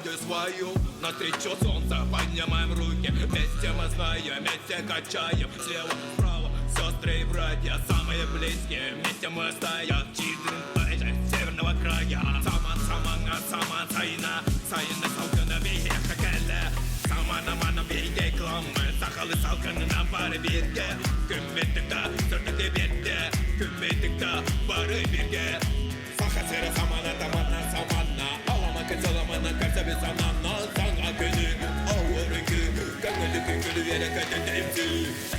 Надеюсь свою Навстречу солнца поднимаем руки Вместе мы знаем, вместе качаем Слева, справа, сестры и братья Самые близкие, вместе мы стоят Чидын, северного края Саман, саман, саман, сайна Сайына салгына биһиэхэ кэллэ Самана мана биһиги кыламмыт Сахалы салгынынан бары бииргэ Күммүттүк да сырдык биэрдэ Күммүттүк да бары бииргэ Саха сирэ самана тамана саманна Алама кычаламана көрсөбү сананна Саҥа күнү ауыр үкү Көҥүлү күҥүлү үөрэ көтө үксүү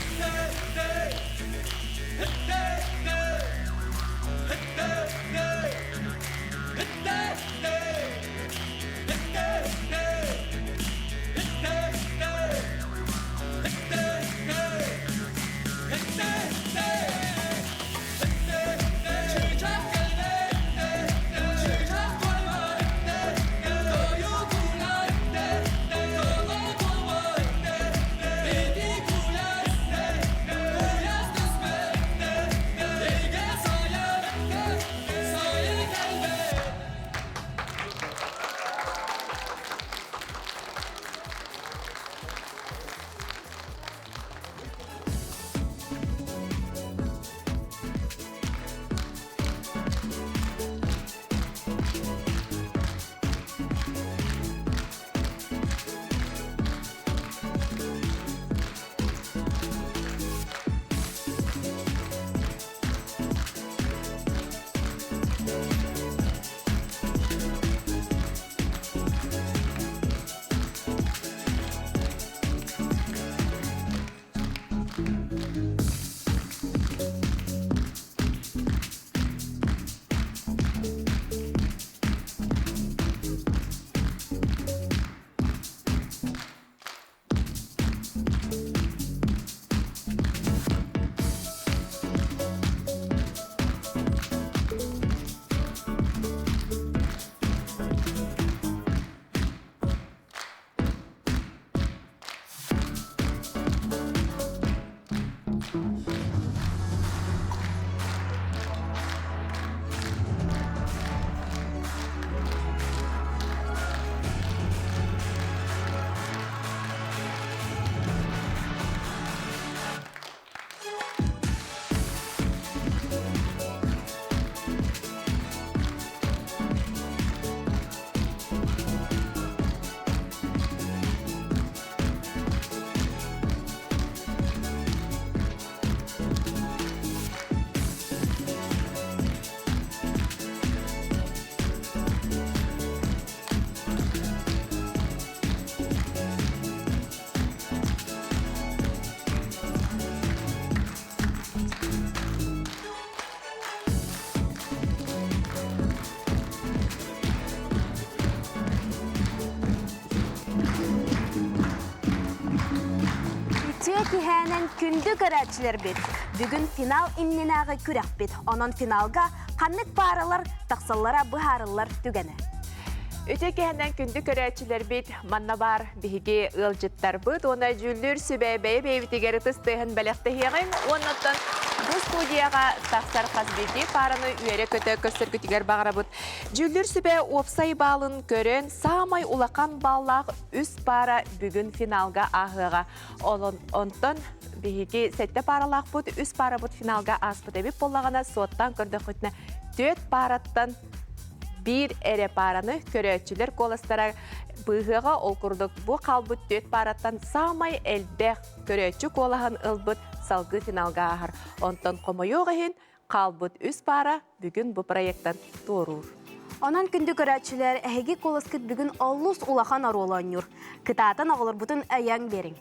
Үтүө киһээнэн күндү көрөөччүлэрбит! Бүгүн финал иннинээҕи күрэхпит. Онон финалга ханнык пааралар тахсаллара быһаарыллар түгэнэ. Үтүө киһэнэн күндү көрөөччүлэрбит манна баар биһиги ыалдьыттарбыт уонна дьүүллүүр сүбэ бэйэ-бэйэбитигэр ытыс тыаһын бэлэхтэһиэҕиҥ уоннаттан бу студияҕа тахсар хас биирдии паараны үөрэ-көтө көрсөргүтүгэр баҕарабыт. Дьүүллүүр сүбэ уопсай баалын көрөн саамай улахан бааллаах үс паара бүгүн финалга ааһыаҕа. Онтон биһиги сэттэ пааралаахпыт, үс паарабыт финалга ааспыт эбит буоллаҕына, суоттаан көрдөххүтүнэ түөрт паараттан биир эрэ паараны көрөөччүлэр куоластара быыһыаҕа ол курдук бу хаалбыт түөрт паараттан саамай элбэх көрөөччү куолаһын ылбыт салгыы финалга ааһар. Онтон хомойуох иһин хаалбыт үс паара бүгүн бу проектан туоруур. Онон күндү көрөөччүлэр, эһиги куоласкыт бүгүн олус улахан оруолу оонньуур. Кытаатан оҕолорбутун өйөөн биэриҥ.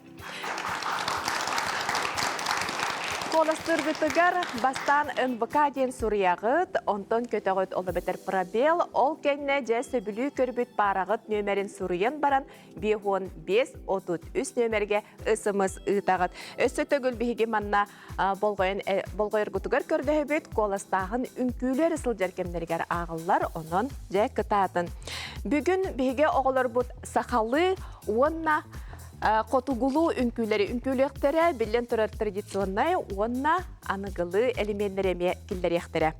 Куоластыыргытыгар бастаан НВК диэн суруйаҕыт, онтон көтөҕүт ол эбэтэр пробел, ол кэннэ дьэ сөбүлүү көрбүт паараҕыт нүөмэрин суруйан баран 55 33 нүөмэргэ СМС ыытаҕыт. Өссө төгүл биһиги манна болҕойон болҕойоргутугар көрдөһөбүт, куоластааһын үҥкүүлүү эрэ сылдьар кэмнэригэр ааҕыллар, онон дьэ кытаатын. Бүгүн биһиги оҕолорбут сахалыы уонна хотугулуу үҥкүүлэри үҥкүүлүөхтэрэ, биллэн турар традиционнай уонна аныгылыы элеменнэри эмиэ киллэриэхтэрэ.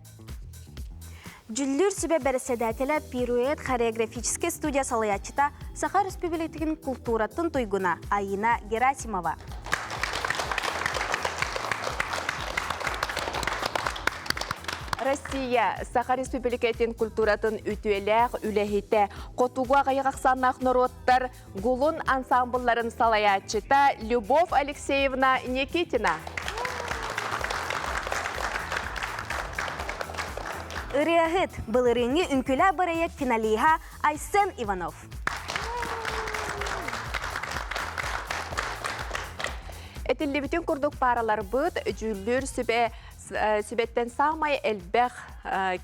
Дьүүллүүр сүбэ бэрэссэдээтэлэ Пируэт хореографическай студия салайааччыта Саха Өрөспүүбүлүкэтин култууратын туйгуна Айина Герасимова. Россия Саха Республикатын культуратын үтүөлээх үлэһитэ, хотугу аҕыйах ахсааннаах норуоттар Гулун ансамблларын салайааччыта Любовь Алексеевна Никитина. Ырыаһыт, былырыыҥҥы үҥкүүлээх бырайыак финалиһа Айсен Иванов. Этиллибитин курдук паараларбыт дьүүллүүр сүбэ сүбэттэн саамай элбэх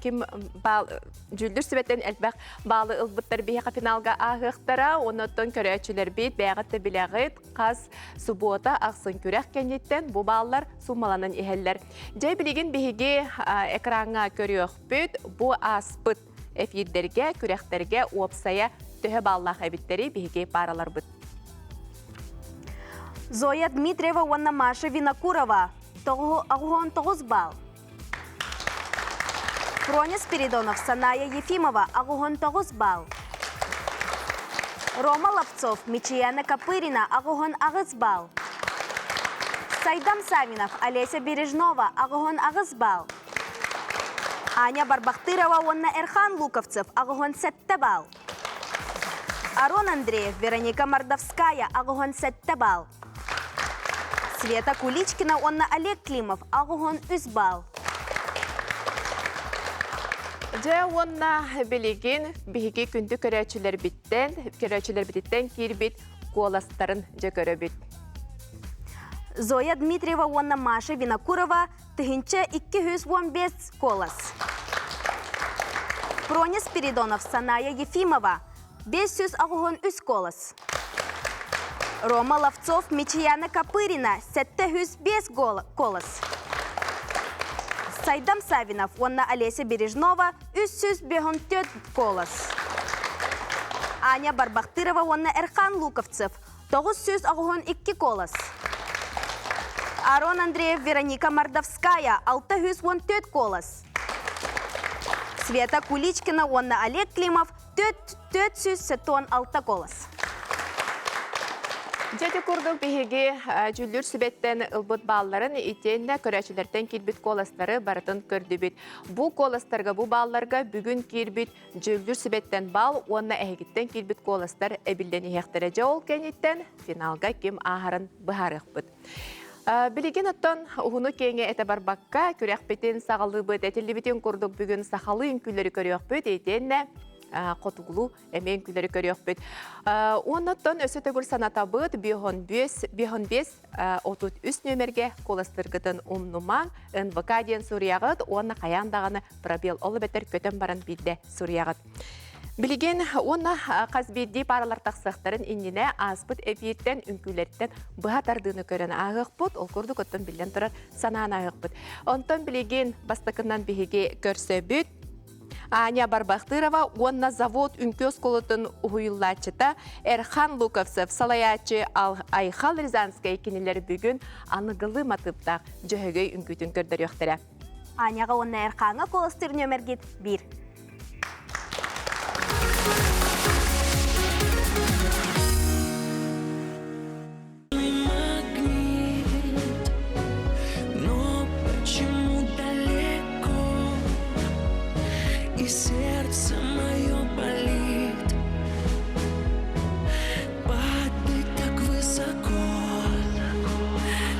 ким баал дьүүллүүр сүбэттэн элбэх баалы ылбыттар биһиэхэ финалга ааһыахтара. Оннуттан көрөөччүлэрбит бэйэҕит да билэҕит, хас субуота ахсын күрэх кэнниттэн бу бааллар суммаланан иһэллэр. Дьэ билигин биһиги экраҥҥа көрүөхпүт бу ааспыт эфирдэргэ, күрэхтэргэ уопсайа төһө бааллаах эбиттэри биһиги паараларбыт. Зоя Дмитриева уонна Маша Винокурова 99 балл. Проня Спиридонов, Саная Ефимова, 89 балл. Рома Ловцов, Мичияна Копырина, 98 балл. Сайдам Савинов, Олеся Бережнова, 98 балл. Аня Барбахтырова уонна Эрхан Луковцев, 87 балл. Арон Андреев, Вероника Мордовская, 87 балл. Света Куличкина уонна Олег Климов 83 балл. Дьэ уонна билигин биһиги күндү көрөөччүлэрбиттэн, көрөөччүлэрбититтэн киирбит куоластарын дьэ көрөбүт. Зоя Дмитриева уонна Маша Винокурова 1215 куолас. Проня Спиридонов, Саная Ефимова 583 куолас. Рома Ловцов, Мичияна Копырина 705 куолас. Сайдам Савинов уонна Олеся Бережнова 354 куолас. Аня Барбахтырова уонна Эрхан Луковцев 982 куолас. Арон Андреев, Вероника Мордовская 614 куолас. Света Куличкина уонна Олег Климов 476 куолас. Дьэ ити курдук биһиги дьүүллүүр сүбэттэн ылбыт баалларын итиэннэ көрөөччүлэртэн киирбит куоластары барытын көрдүбүт. Бу куоластарга, бу баалларга бүгүн киирбит дьүүллүүр сүбэттэн баал уонна эһигиттэн киирбит куоластар эбиллэн иһиэхтэрэ. Дьэ ол кэнниттэн финалга ким ааһарын быһаарыахпыт. Билигин оттон уһуну-киэҥи этэ барбакка, күрэхпитин саҕалыыбыт, этиллибитин курдук бүгүн сахалыы үҥкүүлэри көрүөхпүт, итиэннэ хотугулуу эмиэ үҥкүүлэри көрүөхпүт. Уоннаттан өссө төгүл санатабыт, биоһон биэс 33 нүөмэргэ куоластыргытын умнумаҥ, НВК диэн суруйаҕыт уонна хайаан даҕаны пробел ол эбэтэр көтөн баран биирдэ суруйаҕыт. Билигин уонна хас биирдии пааралар тахсыахтарын иннинэ ааспыт эфиртэн, үҥкүүлэртэн быһа тардыыны көрөн ааһыахпыт, ол курдук оттон биллэн турар санаан ааһыахпыт. Онтон билигин бастакынан биһиги көрсөбүт Аня Барбахтырова уонна завод үҥкүү оскуолатын уһуйуллааччыта Эрхан Луковцев салайааччы Айхал Рязанскай кинилэр бүгүн аныгылыы матыыптаах Дьөһөгөй үҥкүүтүн көрдөрүөхтэрэ. Аняҕа уонна Эрхааҥҥа куоластыыр нүөмэргит биир. Но почему далеко И сердце мое болит Падать так высоко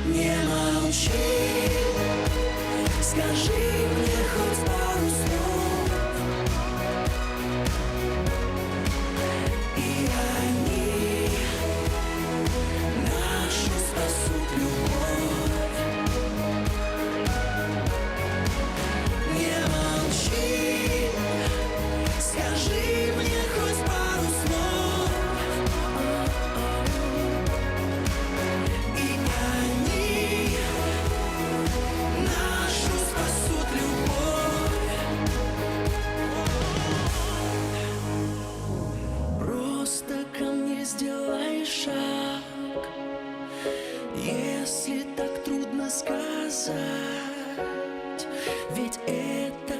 Не молчи Скажи мне хоть пару слов И они нашу спасут любовь Не молчи Скажи мне хоть пару слов И они нашу спасут любовь Просто ко мне сделай шаг Если так трудно сказать Ведь это...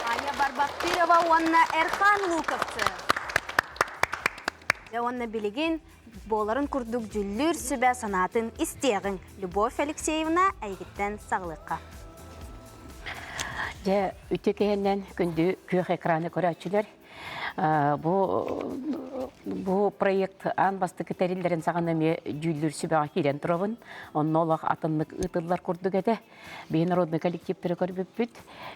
Аня Барбактырова уонна Эрхан Луковцев. Дьэ уонна билигин буоларын курдук дьүллүүр сүбэ санаатын истиэҕиҥ. Любовь Алексеевна эйигиттэн саҕалыахха. Дьэ, үтүө киһинэн күндү күөх экраны көрөөччүлэр бу бу проект аан бастакы тэриллэрин саҕана эмиэ дьүүллүүр сүбэҕэ киирэн турабын. Онно олох атыннык ыытыллар курдук этэ. Биһи народный коллективтары көрбүппүт.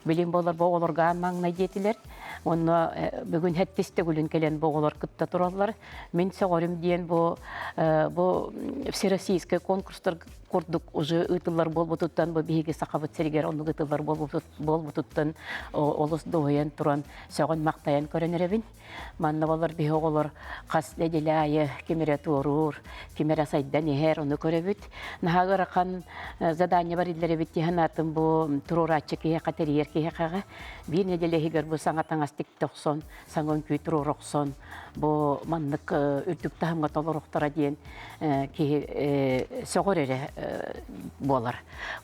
Билим буолар бу оҕолорго аан маҥнай диэтилэр. Онно бүгүн хэттис төгүлүн кэлэн бу оҕолор кытта тураллар. Мин сөҕөрүм диэн бу бу всероссийскай конкурстар курдук уже ыытыллар буолбутуттан бу биһиги сахабыт сиригэр оннук ыытыллар буолбутуттан олус дуоһуйан туран сөҕөн-махтайан көрөн эрэбин. Манна болор биһи оҕолор хас нэдиэлэ аайы ким эрэ туоруур, ким эрэ сайдан иһэр, ону көрөбүт. Наһаа ыарахан задание бар иллэрэбит диэн атын бу туруорааччы киһиэхэ тэрийэр киһиэхэҕэ биир нэдиэлэ иһигэр бу саҥа таҥас тикти охсон, саҥа үҥкүү туруора охсон, бу маннык үрдүк таһымҥа толоруохтара диэн киһи сөҕөр эрэ буолар.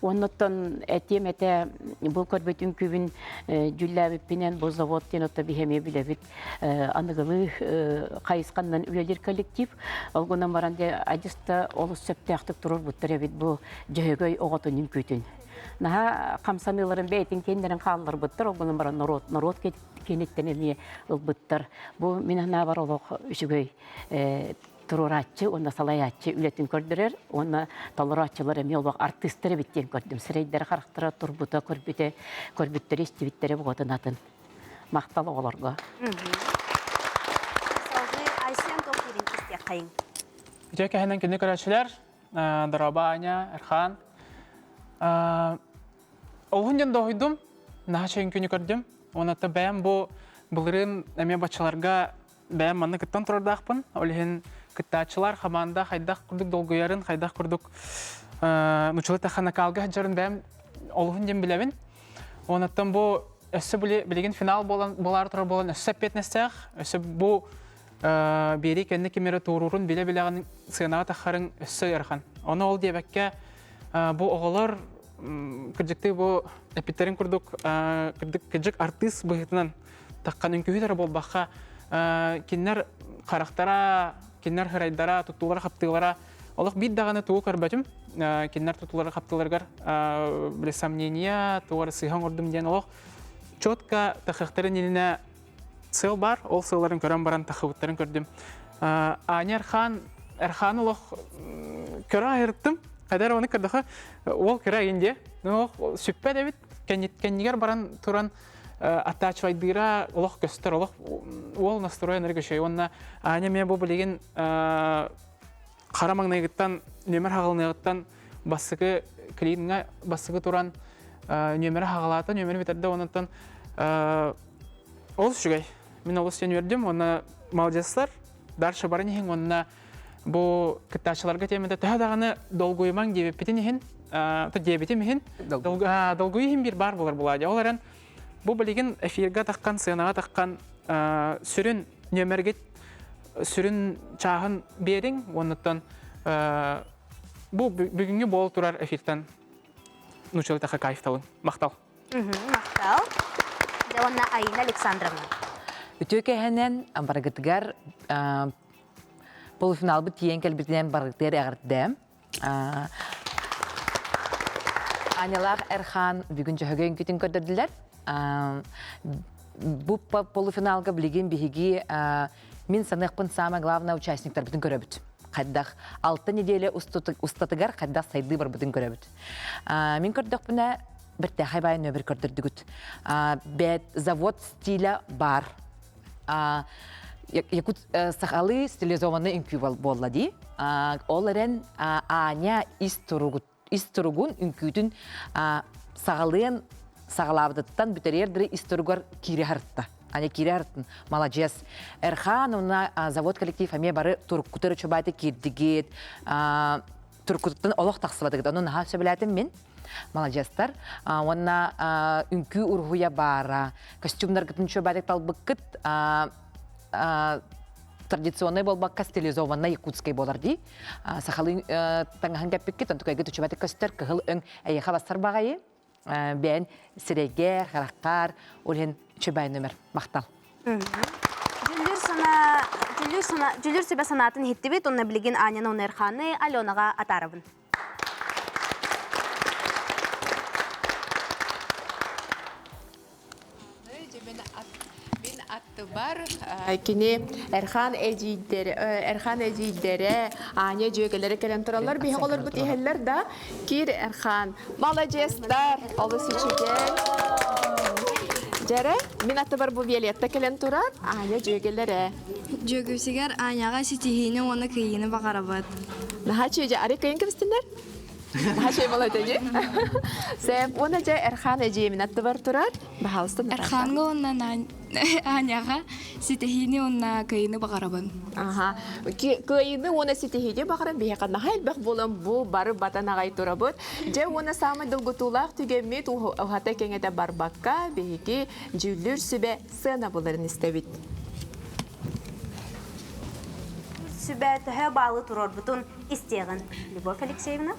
Оннуттан этиэм этэ бу көрбүт үҥкүүбүн дьүллээбиппинэн бу завод диэн отто биһи эмиэ билэбит аныгылыы хайысханнан үлэлиир коллектив. Ол гынан баран дьэ адьыста олус сөптөөхтүк туруорбуттар эбит бу Дьөһөгөй оҕотун үҥкүүтүн. Наһаа хамсаныыларын бэйэтин киэннэрин хаалларбыттар, ол гынан баран норуот норуот киэниттэн эмиэ ылбыттар. Бу мин санаабар олох үчүгэй туруорааччы уонна салайааччы үлэтин көрдөрөр уонна толорооччулар эмиэ олох артыыстар эбит диэн көрдүм. Сирэйдэрэ харахтара турбута, көрбүтэ, көрбүттэрэ, истибиттэрэ буотун атын. Махтал оҕолорго. Салгыы Айсен Толкирин истиэххэйиҥ. Үтүө кэһэнэн күнү көрөөччүлэр, Дороба Аня, Эрхан. Олуһун диэн доһуйдум, наһаа чөйүн күнү көрдүм. Уонна бэйэм бу былырыын эмиэ баччаларга бэйэм манна кыттан турардаахпын. Ол иһин кыттааччылар хамаанда хайдах курдук долгуйарын, хайдах курдук нучулы таханакаалга сылдьарын бэйэм олуһун диэн билэбин. Онуттан бу өссө билигин финал буолан буолаары турар буолан өссө эппиэтинэстээх, өссө бу биэрии кэннэ ким эрэ туоруурун билэ-билэҕин сыанаҕа таххарыҥ өссө ыарахан. Ону ол диэбэккэ бу оҕолор кырдьыктыы бу эппиттэрин курдук кырдьык артыыс быһыытынан таххан үҥкүүһүт эрэ буолбахха кинилэр харахтара, кинилэр хырайдара, туттуулара-хаптыылара олох биир даҕаны тугу көрбөтүм. Кинилэр туттуулара-хаптыыларыгар били сомнения, тугу эрэ сыыһа оҥордум диэн олох четко тахыахтарын иннинэ сыал баар, ол сыалларын көрөн баран тахыбыттарын көрдүм. Аня Эрхан, Эрхан олох көрө аһырыттым. Хайдар оны көрдөхө, ол кыра инде. Ну, сүппэт эбит. Кэннигэр баран туран аттаачвайдыыра олох көстөр, олох уол настроен көшөй. Уонна Аня мен бу билигин хара маҥнайгыттан нүөмэр хаҕылыныаҕыттан бастакы клиниҥҥа бастакы туран нүөмэри хаҕалаата, нүөмэри бүтэрдэ, онон олус үчүгэй. Мин олус диэн үөрдүм уонна маладьыастар, дальше баран иһиҥ уонна бу кыттааччыларга тиэмэтэ төһө даҕаны долгуйумаҥ диэбиппитин иһин, диэбитим иһин, долгуйуу иһин биир баар буолар булаа дии. Ол эрэн. Бу билигин эфиргэ таххан, сыанаҕа таххан сүрүн нүөмэргит сүрүн чааһын биэриҥ уоннуттан бу бүгүҥҥү буол турар эфиртэн нууччалыы таха кайфталын. Махтал. Махтал. Дьэ уонна Айина Александровна. Үтүө кэһэнэн барыгытыгар полуфиналбыт тиийэн кэлбитинэн барыгытыгар эҕэрдэ. Анялаах Эрхан бүгүн дьөһөгөй үҥкүүтүн көрдөрдүлэр. Бу полуфиналга билигин биһиги мин саныахпын самое главное участниктарбытын көрөбүт. Хайдах алта неделя устатыгар хайдах сайдыы барбытын көрөбүт. Мин көрдөхпүнэ бэртээхэй баай нөмер көрдөрдүгүт. Бэт завод стиля бар. Якут сахалыы стилизованный үҥкүү буолла дии. Ол эрэн Аня ис ис туругун үҥкүүтүн саҕалыан саҕалаабытыттан бүтэриэр дылы ис туругар киирэ харытта. Аня киирэ харыттын. Маладьыас. Эрхан уна завод коллектив эмиэ бары туруккутар үчүбайты киирдигит. Туруккутуттан олох тахсыбатыгыт. Ону наһаа сөбүлээтим мин. Маладьыастар. Уонна үҥкүү уруһуйа баара. Костюмнаргытын үчүбайдык талбыккыт. Традиционный буолбакка стилизованный якутский буолар дии. Сахалыы таҥаһын кэппиккит, онтукайгыт үчүбэтик көстөр, кыһыл өҥ эйиэхэ бассар баҕайы. Бэйэн сирэйгэр, хараххар, ол иһин үчүбай номер. Махтал. Дьүллүр сана, дьүллүр сана, дьүллүр сүбэ санаатын иһиттибит, онно билигин Аняны Унерханы Аленаҕа атаарабын. Мин аттыбар кини Эрхан эдьиийдэрэ, Эрхан эдьиийдэрэ, Аня дьүөгэлэрэ кэлэн тураллар. Биһиги олорбут иһэллэр да, киир Эрхан. Маладьыастар, олус үчүгэй. Дьэрэ, мин аттыбар бу Виолетта кэлэн турар, Аня дьүөгэлэрэ. Дьүөгүсүгэр Аняҕа ситиһиини уонна кыайыыны баҕарабыт. Наһаа үчүгэй, арай кыайан кэбистиннэр? Наһаа молодец. Сэп, уонна дьэ Эрхан эдьиийимин аттыбар турар. Баһаалыста Эрханга уонна Аняҕа ситиһиини уонна кыайыыны баҕарабын. Аха. Кыайыыны уонна ситиһиини баҕаран биһиэхэ наһаа элбэх буолан бу бары батан аҕай турабыт. Дьэ уонна саамай долгутуулаах түгэммит уһата кэҥэтэ барбакка биһиги дьүүллүүр сүбэ сыанабыларын истэбит. Сүбэ төһө баалы туруорбутун истиэҕин. Любовь Алексеевна?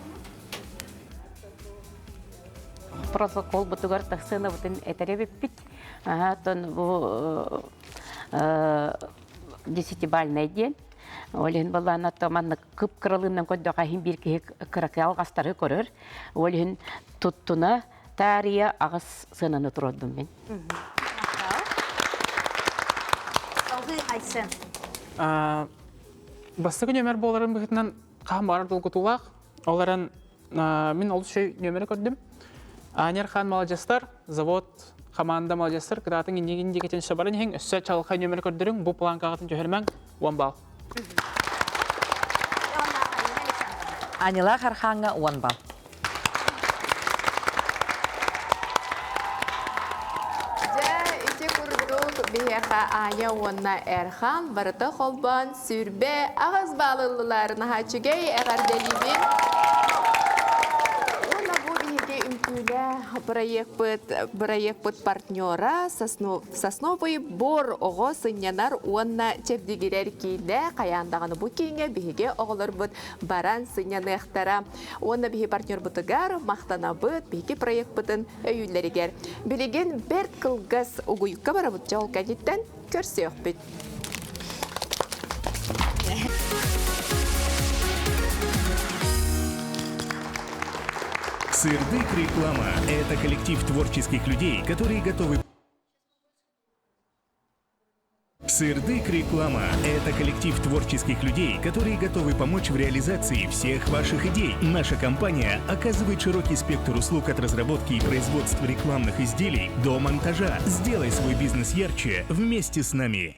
Протокол бутугар тахсыанабытын этэрэ эбиппит. Атын бу десятибальнай диэн. Ол иһин балаана маннык кып-кыралыынан көрдөхө иһин биир киһи кыракый алҕастары көрөр. Ол иһин туттуна таарыйа аҕыс сыананы туруордум мин. Салгыы Айсен. Бастакы нүөмэр буоларын быһыытынан хаһан баҕарар долгутуулаах. Ол эрэн мин олус үчүгэй нүөмэри көрдүм. Анер Хан маладьыастар, завод команда маладьыастар, кытаатыҥ иннигин диэкитин өссө баран иһиҥ, өссө чалхай нүөмэри көрдөрүҥ, бу планкаҕытын түһэримэҥ, 10 балл. Анилаах Архааҥҥа 10 балл. Дьэ, ити курдук биһиэхэ Аня уонна Эрхан барыта холбоон 28 баал ыллылар. Наһаа үчүгэй, эҕэрдэлиибин. Уонна бу биһиги үҥкүүлээх бырайыакпыт, бырайыакпыт партнера Сосновый бор оҕо сынньанар уонна чэбдигирэр киинэ. Хайаан даҕаны бу кииҥҥэ биһиги оҕолорбут баран сынньаныахтара. Уонна биһи партнербутугар махтанабыт, биһиги проекпытын өйүүллэригэр. Билигин бэрт кылгас угуйукка барабыт дьол кэнниттэн көрсүөхпүт. Сырдык реклама – это коллектив творческих людей, которые готовы Сырдык реклама – это коллектив творческих людей, которые готовы помочь в реализации всех ваших идей. Наша компания оказывает широкий спектр услуг от разработки и производства рекламных изделий до монтажа. Сделай свой бизнес ярче вместе с нами.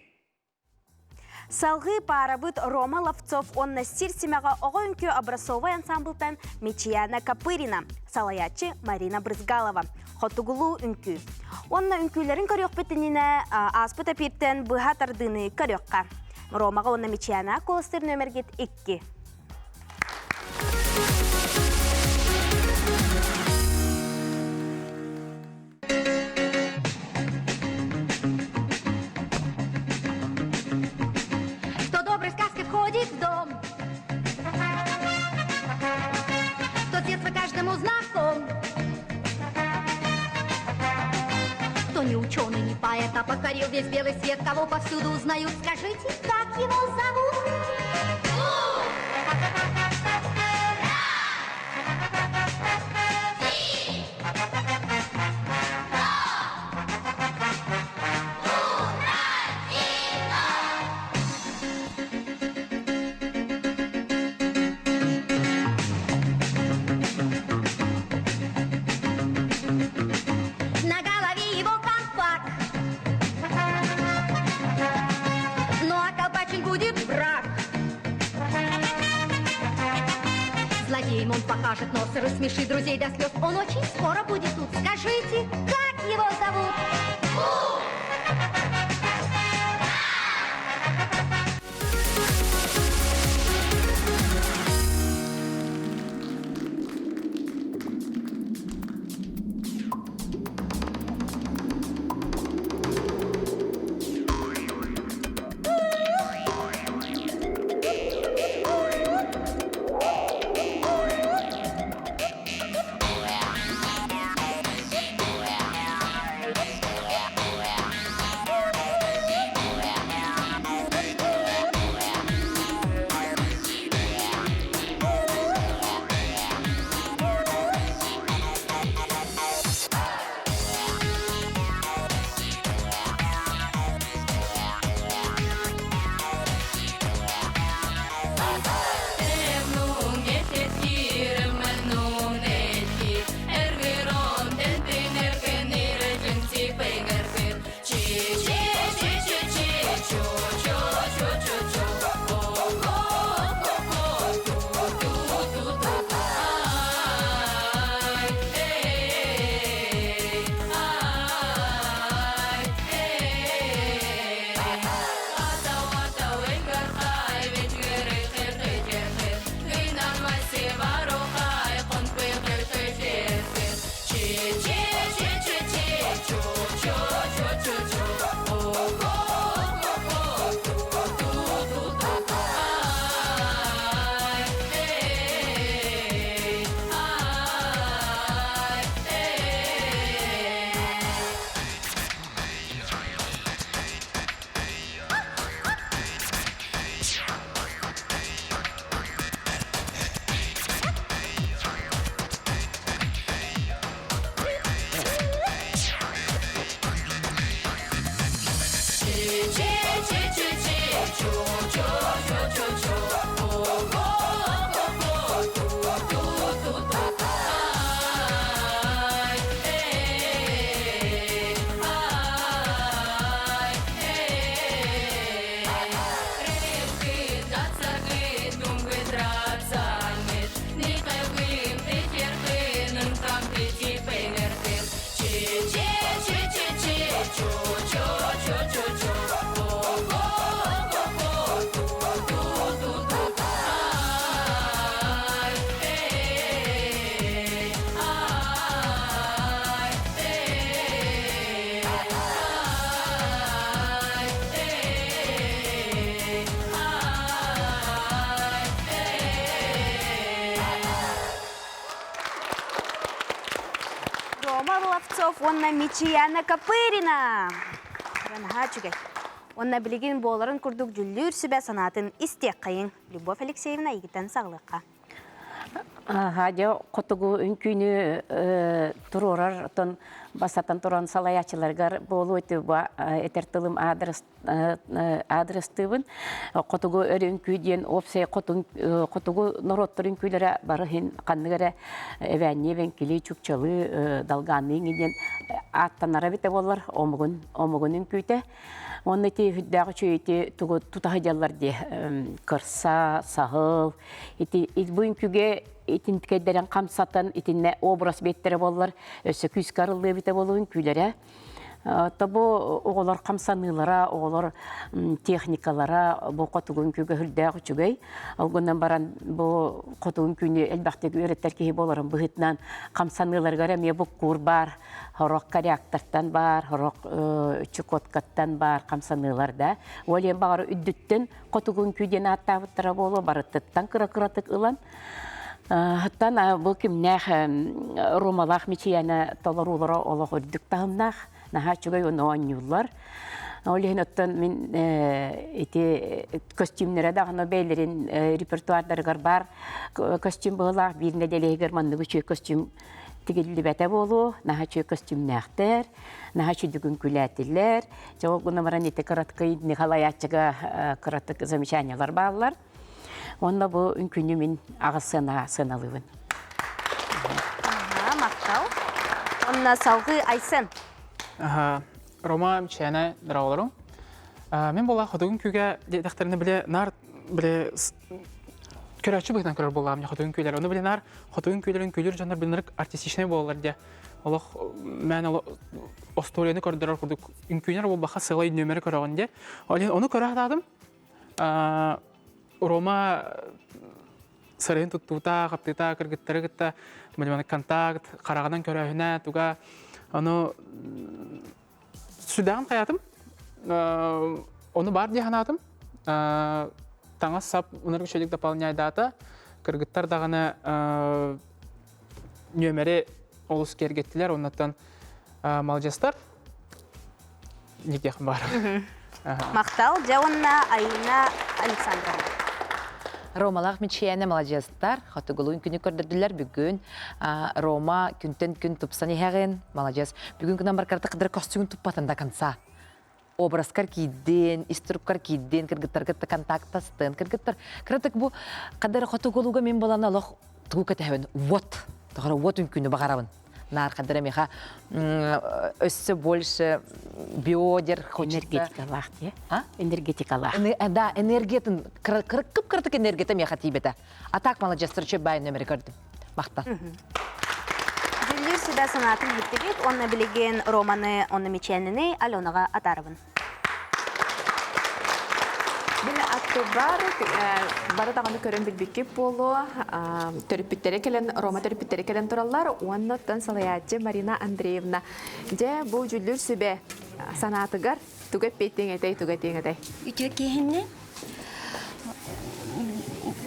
Салгыы паарабыт Рома Ловцов уонна сир симэҕэ оҕо үҥкүү образцовай ансамблтан Мичияна Копырина, салайааччы Марина Брызгалова, Хотугулуу үҥкүү. Уонна үҥкүүлэрин көрүөхпүт иннинэ ааспыт эпииртэн быһа тардыыны көрүөххэ. Ромаҕа уонна Мичияна куоластыыр нүөмэргит 2. Света покорил весь белый свет, кого повсюду узнают. Скажите, как его зовут? На голове его колпак. Ну а колпачин будет враг. Злодеям он покажет нос и рассмешит друзей до слез. Он очень скоро будет тут. Скажите, как его зовут? Рома Ловцов уонна Мичияна Копырина. Наһаа үчүгэй. Уонна билигин буоларын курдук дьүллүүр сүбэ санаатын истиэххэйиҥ. Любовь Алексеевна игитэн саҕалыахха. Дьэ, хотугу үҥкүүнү туруорар, оттон бастатан туран салайааччыларгар буолуо этэр тылым адрес адрестыыбын. Хотугу өрүҥкүү диэн уопсай хотугу норуоттар үҥкүүлэрэ бары иһин ханнык эрэ эбээннии эбэҥкилии чукчалыы долгаанныы диэн ааттанара эбитэ буоллар омугун омугун үҥкүүтэ. Уонна ити үрдээх үчүгэй ити тугу тута сылдьаллар дии кырса, саһыл ити бу үҥкүүгэ итинникэйдэрин хамсатан итиннэ образ биэттэрэ буоллар өссө күүскэ арыллыа эбитэ буолуо үҥкүүлэрэ. Тобу оҕолор хамсаныылара, оҕолор техникалара бу хотугу үҥкүүгэ сүрдээх үчүгэй. Ол гынан баран бу хотугу үҥкүүнү элбэхтик үөрэттэр киһи буоларын быһыытынан хамсаныыларыгар эмиэ буккуур баар, сорох коряктартан баар, сорох чукоткаттан баар хамсаныылар да. Ол иһин баҕар үрдүттэн хотугу үҥкүү диэн ааттаабыттара буолуо, барытыттан кыра-кыратык ылан Оттон бу кимнээх Ромалаах Мичийэни толоруулара олох үрдүк таһымнаах. Наһаа үчүгэй уонна оонньууллар. Ол иһин оттон мин ити костюмнара даҕаны бэйэлэрин репертуардарыгар баар костюм быһыылаах биир нэдиэлэһигэр маннык үчүгэй костюм тигиллибэтэ буолуо. Наһаа үчүгэй костюмнээхтэр, наһаа үчүгэй үҥкүүлээтилэр. Дьэ ол гынан баран ити кыраткый Николаяччыга кыратык замечаниелар бааллар. Уонна бу үҥкүүнү мин аҕыс сыана сыаналыыбын. Махтал. Онно салгыы Айсен. Рома Мичээнэ дороолорум. Мин буола хотугун күүгэ диэтэхтэринэ биле нар биле көрөөччү быһыытынан көрөр буоллаҕым хотугун күүлэр. Ону биле нар хотугун күүлэрин күлүр дьоннор билинэрик артистичнай буолалар диye. Олох мен остуоруйаны көрдөрөр курдук үҥкүүнэр буолбаха сылай нүөмэри көрөҕүн диye. Ону көрө сатаатым. Рома сарайын туттуута, хаптыыта кыргыттары кытта контакт, хараҕынан көрөөһүнэ, туга ону сүрдээҕин хайаатым. Ону баар дии санаатым. Таҥас-сап унарык үчүгэйдик дополняйдаата. Кыргыттар даҕаны нүөмэри олус киэргэттилэр. Оннуттан маладьыастар. Никиэх баар. Махтал, дьэ уонна Айына Александровна. Ромалаах Мичийээнэ маладьыастар, хотугулуун күнү көрдөрдүлэр бүгүн. Рома күнтэн күн тупсан иһэҕин, маладьыас. Бүгүн күнэн баркарта кыдыр костюмун туппатын до конца. Образкар киирдин, ис туруккар киирдин, кыргыттар кытта контактастын, кыргыттар кыратык бу кадыр хотугулууга мин болан олох тугу кэтэһэбин вот тоҕо вот үҥкүүнү баҕарабын наар хадара миха өссө больше биодер хочется Энергетикалаах дии. Энергетикалаах. Да, энергиятын кып кыратык энергията миэхэ тиийбэтэ. А так маладьыастар үчүгэй баай нөмери көрдүм. Махтал. Дьүллүүр сүбэ санаатын иһиттибит уонна билигин Романы уонна Мичээнини Аленаҕа атаарабын. Мин аттыбар бары даҕаны көрөн билбиккит буолуо төрөппүттэрэ кэлэн Рома төрөппүттэрэ кэлэн тураллар уонна оттон салайааччы Марина Андреевна дьэ бу дьүллүүр сүбэ санаатыгар тугу эппиэттиэҥ этэй тугу этиэҥ этэй Үтүө киһини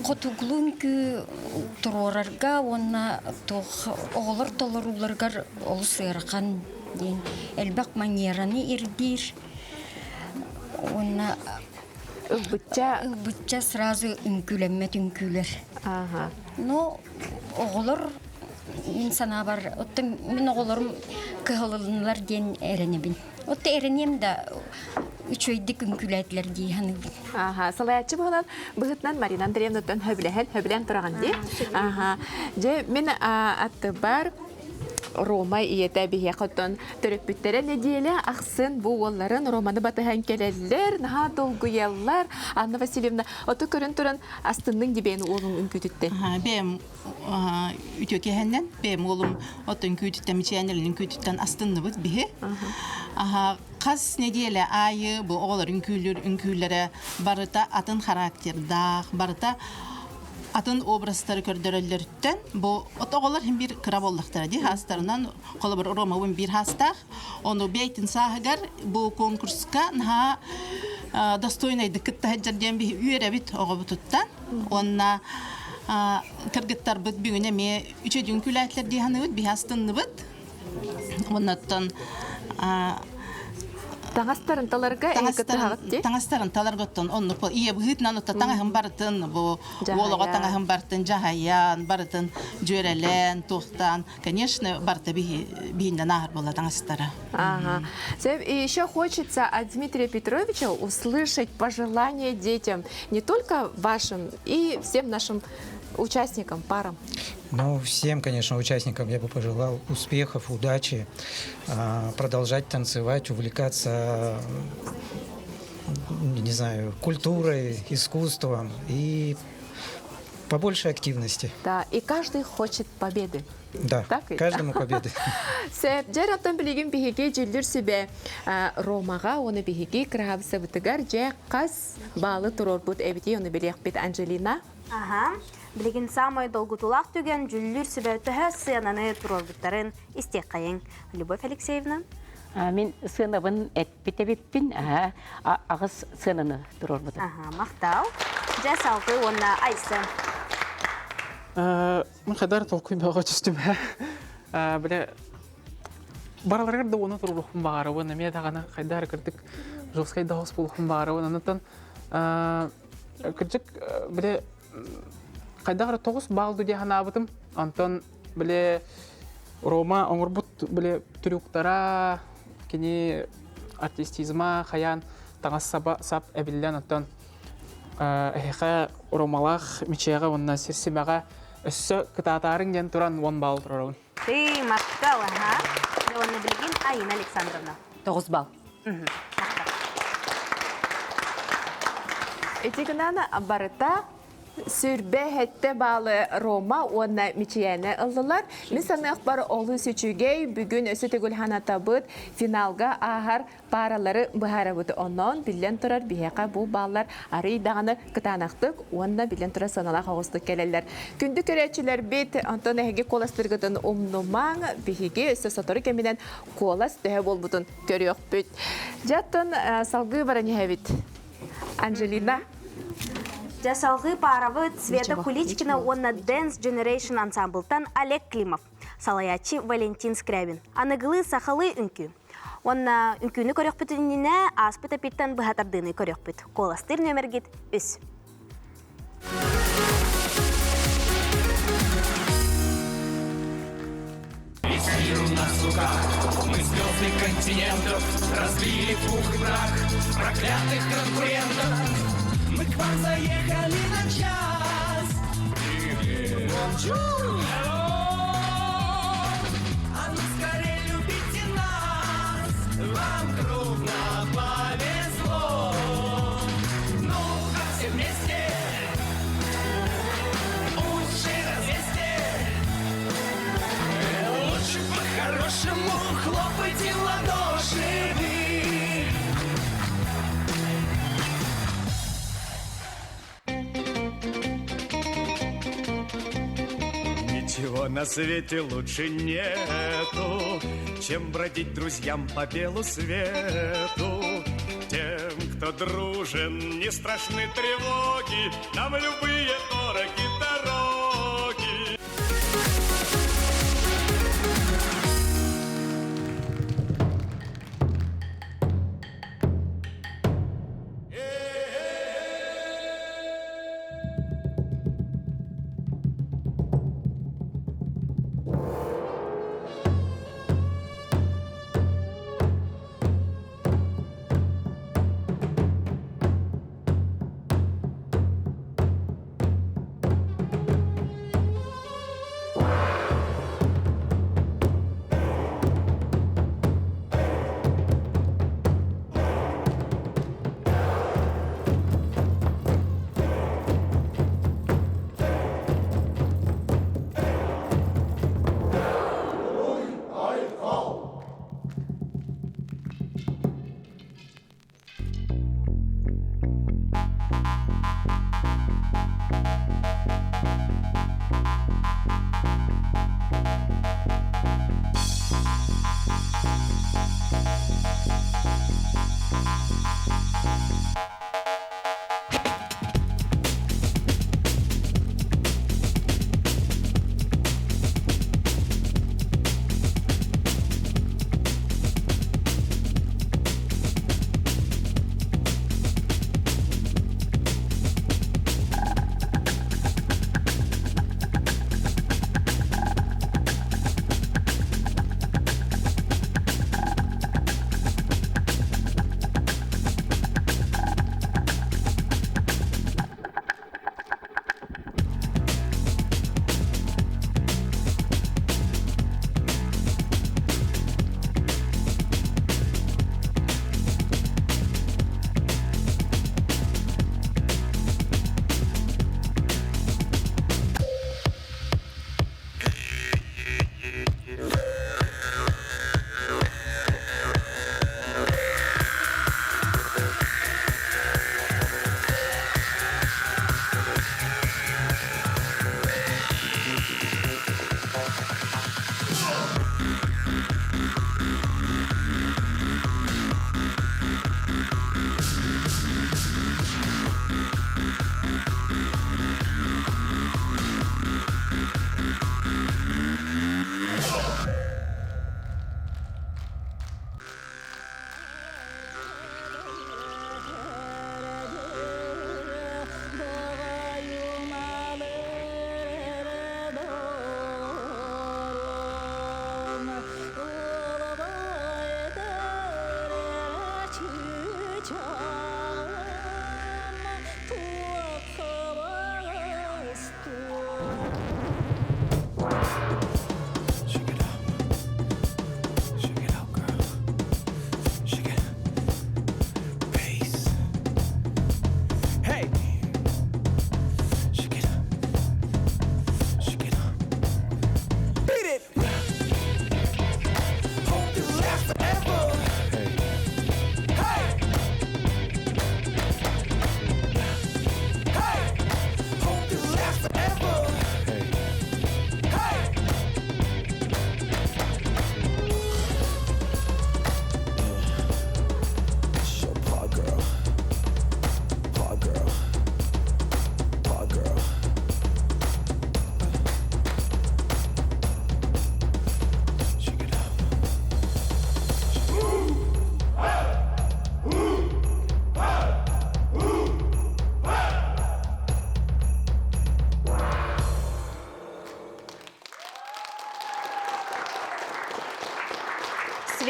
хотугулуу үҥкүү туруорарга уонна туох оҕолор толорууларыгар олус ыарахан диэн элбэх манераны ирдиир уонна ылбычча ылбычча сразу үҥкүүлэммэт үҥкүүлэр но оҕолор мин санаабар оттон мин оҕолорум кыһалыннылар диэн эрэнэбин Отто эрэниэм да үчүгэйдик үҥкүүлээтилэр дии саныыбын. Аха, салайааччы буолан быһытынан Марина Андреевнаттан хөбүлэһэн, хөбүлээн тураҕын дии. Аха. Дьэ, мин аттыбар Рома ийэтэ биһиэхэ оттон төрөппүттэрэ нэдиэлэ ахсын бу уолларын Романы батыһан кэлэллэр, наһаа долгуйаллар. Анна Васильевна, оту көрөн туран астынныҥ дибээн уолуҥ үҥкүүтүттэн. Бэйэм үтүө киһэннэн бэйэм уолум оттон үҥкүүтүттэн мичээнэлин үҥкүүтүттэн астынныбыт биһи аха хас нэдиэлэ аайы бу оҕолор үҥкүүлүүр үҥкүүлэрэ барыта атын характердаах барыта атын образтары көрдөрөллөрүттэн бу от оҕолор хин бир кыра буоллахтара дии хаастарынан холобур Ромабын биир хаастаах ону бэйтин сааһыгар бу конкурска наһаа достойнайдык кытта сылдьар диэн биһи үөрэбит оҕобутуттан Уонна кыргыттарбыт бүгүн эмиэ үчүгэй үҥкүүлээтилэр дии саныыбыт, биһи астынныбыт. Оннуттан Таҥастарын таларга таҥастарын таларга оттон оннук ийэ быһыытынан отто таҥаһын барытын бу уолоҕо таҥаһын барытын дьаһайан барытын дьүөрэлээн туохтаан конечно барыта биһииннэн ааһар буолла таҥастара Ага. И еще хочется от Дмитрия Петровича услышать пожелания детям, не только вашим, и всем нашим участникам, парам. Ну, всем, конечно, участникам я бы пожелал успехов, удачи, продолжать танцевать, увлекаться, не знаю, культурой, искусством и побольше активности. Да, и каждый хочет победы. Да, так ведь? каждому победы. Сөп, дьэр оттон билигин биһиги дьүллүр сүбэ Ромаҕа уонна биһиги кыраһабысабытыгар дьэ хас баалы туруорбут эбитий ону билиэхпит Анжелина. Аха. Билигин самай долгутуулаах түгэн дьүллүүр сүбэ төһө сыананы туруорбуттарын истиэххэйиҥ. Любовь Алексеевна. Мин сыанабын эппит эбиппин, аҕыс сыананы туруорбутум. Аха, махтал. Дьэ салгыы уонна Айса. Мин хадар толкуй бөҕө түстүм. Бile. Барыларыгар да уону туруорухпун баҕарабын, эмиэ даҕаны хайдах эрэ кырдьык жесткай да хос буолуохпун баҕарабын. Онтон кырдьык били хайдах эрэ 9 балл дуу дии санаабытым. Онтон били Рома оҥорбут били трюктара, кини артистизма хайаан таҥас саба сап эбиллэн оттон эһиэхэ Ромалаах Мичээҕэ уонна сир симэҕэ өссө кытаатаарыҥ диэн туран 10 балл туруорабын. Ты махтал, аха. Уонна билигин Айына Александровна. 9 балл. Ити гынан барыта сүрбэ хэттэ баалы Рома уонна Мичийээнэ ыллылар. Мин саныахпар олус үчүгэй бүгүн өссө төгүл ханатабыт финалга ааһар пааралары быһаарабыт. Онон биллэн турар биһиэхэ бу бааллар арый даҕаны кытаанахтык уонна биллэн турар сыаналаах оҕустук кэлэллэр. Күндү көрөөччүлэрбит, онтон эһиги куоластыргытын умнумаҥ, биһиги өссө сотору кэминэн куолас төһө буолбутун көрүөхпүт. Дьэ, оттон салгыы баран иһэбит. Анжелина. Дьэ, салгыы паарабыт Света Куличкина уонна Dance Generation ансамблтан Олег Климов, салайааччы Валентин Скрябин. Аныгылыы сахалыы үҥкүү. Уонна үҥкүүнү көрөхпүт иннинэ ааспыт эпиттэн быһа тардыыны көрүөхпүт. Куоластыыр нүөмэргит үс. Весь мир у нас в руках, мы звезды континентов, разбили пух и прах проклятых конкурентов. Мы к вам заехали на час. Бонжур! А ну скорее любите нас, вам крупно повезло. Ну-ка все вместе, уши развесьте. Лучше по-хорошему хлопайте в ладоши вы. Ничего на свете лучше нету, чем бродить друзьям по белу свету. Тем, кто дружен, не страшны тревоги, нам любые дороги дороги.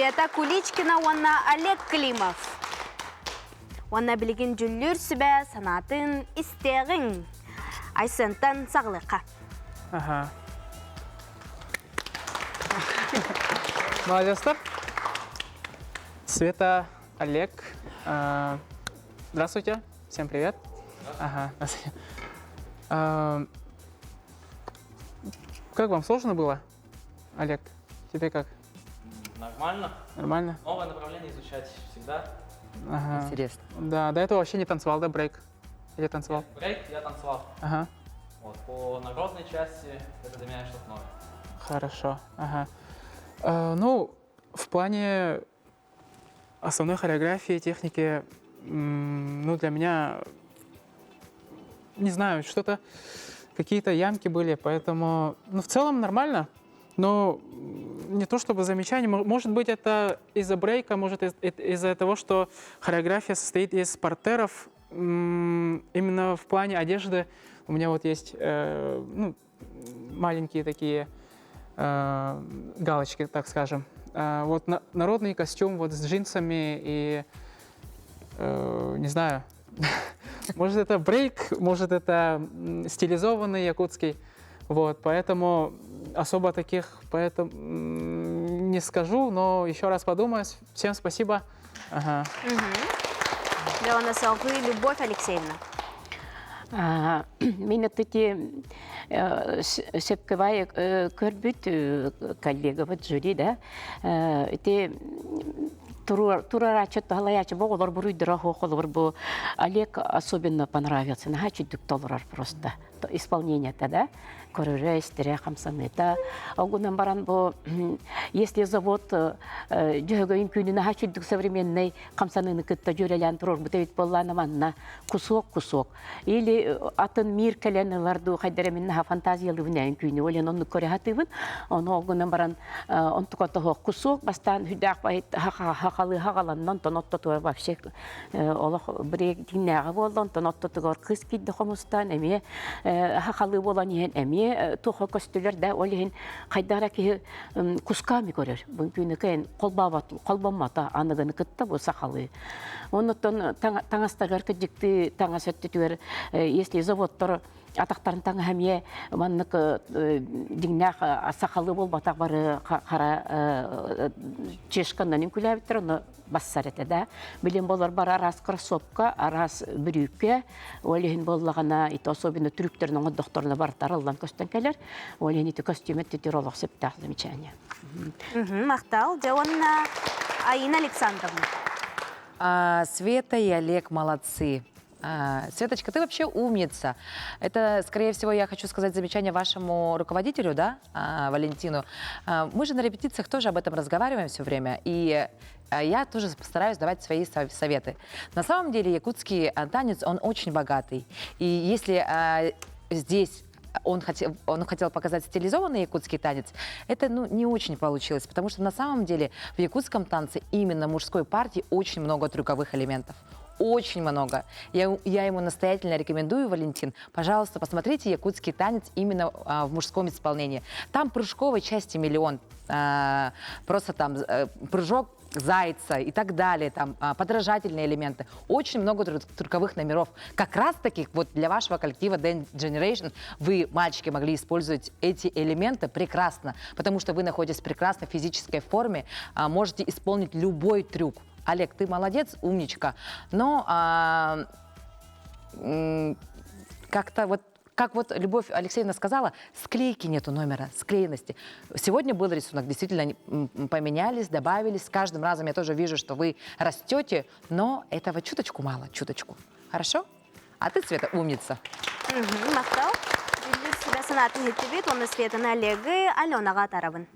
Света Куличкина уонна Олег Климов. Уонна билигин дьүллүүр сүбэ санаатын истиэҕиҥ. Айсентан саҕалыахха. Ага. Молодецтар. Света, Олег, здравствуйте, всем привет. Ага. Как вам сложно было, Олег? Тебе как? Нормально. Нормально? Новое направление изучать всегда. Ага. Интересно. Да, до этого вообще не танцевал, да, брейк? Или танцевал? Брейк я танцевал. Ага. Вот, по народной части это для меня что-то новое. Хорошо, ага. Ну, в плане основной хореографии, техники, ну, для меня, не знаю, что-то, какие-то ямки были, поэтому, ну, в целом нормально, но не то чтобы замечание, может быть, это из-за брейка, может, из-за того, что хореография состоит из партеров, именно в плане одежды у меня вот есть, ну, маленькие такие галочки, так скажем. Вот народный костюм вот с джинсами и, не знаю, может это брейк, может это стилизованный якутский. Вот, поэтому особо таких поэтому не скажу, но еще раз подумаю. Всем спасибо. Ага. Леона салгыы Любовь Алексеевна. Мин эти сөпкө көрбүт коллегабыт жюри да ити турараачы талаячы боголор буруйдара холор бу Олег особенно понравился наһаа чүдүк толорор просто исполнение да көрөрө истере хамсаныта огунан баран бу если завод дьөһөгөйүн күнү наһаа чүдүк современный хамсаныны кытта дьүөрэлээн турорбут эбит буоллаана манна кусок кусок или атын мир кэлэн ылар дуу хайдара мин наһаа фантазиялыыбын ээн күүнү олен оннук көрө хатыыбын ону огунан баран онтука тоһо кусок бастаан хүдээх байыт хахалы хагаланнан онтон оттотугар вообще олох брейк диннээҕэ буолла онтон оттотугар кыс киирдэ хомустаан эмиэ хахалы буолан иһэн эмиэ туха көстүлэр да ол иһин хайдара киһи кусками көрөр бу күнүкэн холбаабат холбоммото аныгыны кытта бу сахалыы оннуттан таҥастаргар кыдьыкты таҥас өттүтүгэр если заводтар атахтарын таҥаһа эмиэ маннык дьиҥнээх сахалыы буолбатах бары хара чешканнан үҥкүүлээбиттэр ону бассар этэ да билин болор бар араас кроссовка араас бүрүүкэ ол иһин буоллаҕына ити особенно түрүктэрин оҥордохторуна барытар ыллан көстөн кэлэр ол иһин ити костюм өттүтүр олох сөптөөх замечание. Махтал. Дьэ уонна Аина Александровна. Света и Олег молодцы. Светочка, ты вообще умница. Это, скорее всего, я хочу сказать замечание вашему руководителю, да, Валентину. Мы же на репетициях тоже об этом разговариваем все время, и я тоже постараюсь давать свои советы. На самом деле якутский танец, он очень богатый. И если здесь он хотел показать стилизованный якутский танец, это, ну, не очень получилось, потому что на самом деле в якутском танце именно мужской партии очень много трюковых элементов. Очень много. Я ему настоятельно рекомендую, Валентин, пожалуйста, посмотрите якутский танец именно в мужском исполнении. Там прыжковой части миллион. Просто там прыжок зайца и так далее, там подражательные элементы. Очень много трюковых номеров. Как раз таки вот для вашего коллектива Dance Generation вы, мальчики, могли использовать эти элементы прекрасно, потому что вы находитесь в прекрасной физической форме, можете исполнить любой трюк. Олег, ты молодец, умничка, но как-то вот как вот Любовь Алексеевна сказала, склейки нету номера, склеенности. Сегодня был рисунок, действительно, они поменялись, добавились. С каждым разом я тоже вижу, что вы растете, но этого чуточку мало, чуточку. Хорошо? А ты, Света, умница. Махтал. Дьүүллүүр сүбэ санаатын иһиттибит, уонна Светаны Олегы Аленаҕа атаарабын.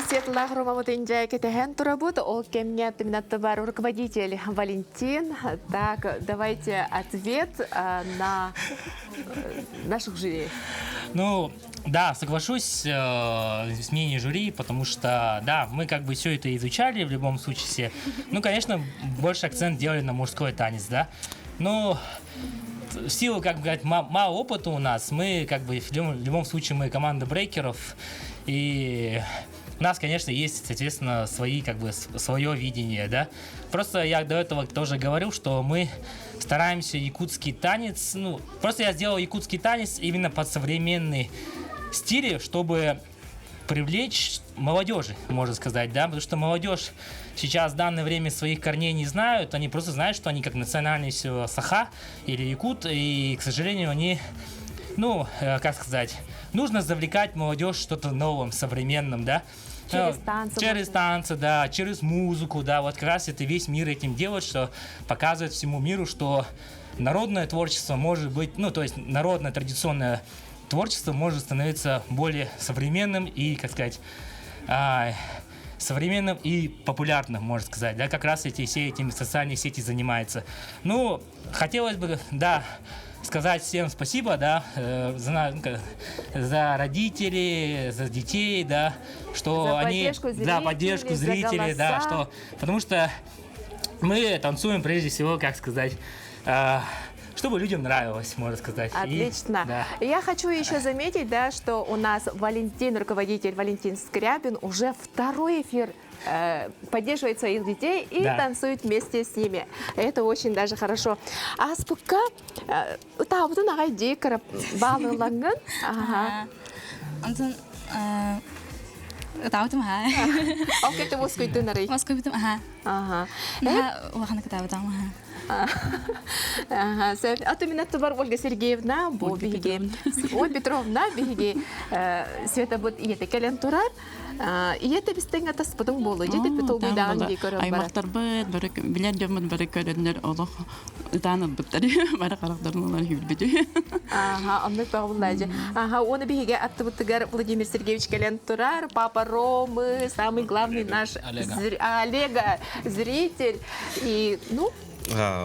Светлах Ромамутын кэтэһэн турабыт, ол кэмҥэ бар руководитель Валентин. Так, давайте ответ на наших жюри. Ну, да, соглашусь с мнением жюри, потому что, да, мы как бы все это изучали в любом случае все. Ну, конечно, больше акцент делали на мужской танец, да. Но в силу, как бы сказать, мало опыта у нас, мы как бы в любом случае мы команда брейкеров, и у нас, конечно, есть, соответственно, свои, как бы, свое видение, да. Просто я до этого тоже говорил, что мы стараемся якутский танец, ну, просто я сделал якутский танец именно под современный стиль, чтобы привлечь молодежи, можно сказать, да, потому что молодежь сейчас в данное время своих корней не знают, они просто знают, что они как национальность саха или якут, и, к сожалению, они, ну, как сказать, нужно завлекать молодежь что-то новым, современным, да. Через танцы. Через танцы, да, через музыку, да, вот как раз это весь мир этим делает, что показывает всему миру, что народное творчество может быть, ну, то есть народное традиционное творчество может становиться более современным и, как сказать, современным и популярным, можно сказать, да, как раз эти все этими социальные сети занимаются. Ну, хотелось бы, да, сказать всем спасибо, да, за родителей, за детей, да, что за они... Поддержку зрителей, да, поддержку зрителей, за да, что... Потому что мы танцуем прежде всего, как сказать, чтобы людям нравилось, можно сказать. Отлично. И, да. Я хочу еще заметить, да, что у нас Валентин, руководитель Валентин Скрябин, уже второй эфир поддерживает своих детей и да. танцует вместе с ними. Это очень даже хорошо. А спукка табутун агай дикара балылангын. Ага. Антон табутум ха. Окей, ты воскуйтун арай. Воскуйтум ха. Ага. Улахана табутам ха. Ага, а то меня тубар Ольга Сергеевна, бу биһиги, Ольга Петровна биһиги Света бут иете келен турар. Иете бистен атаспытың болу, жете петолгуйдаган дей көрөн бар. Аймактарбыт, бары билер жоммут бары көрөннөр олох ытаанын буттар, бары карактарыналар хүлбүтү. Ага, оннук багыллажы. Ага, оны биһиге аттыбытыгар Владимир Сергеевич келен турар, папа Ромы, самый главный наш Олега, зритель. И, ну,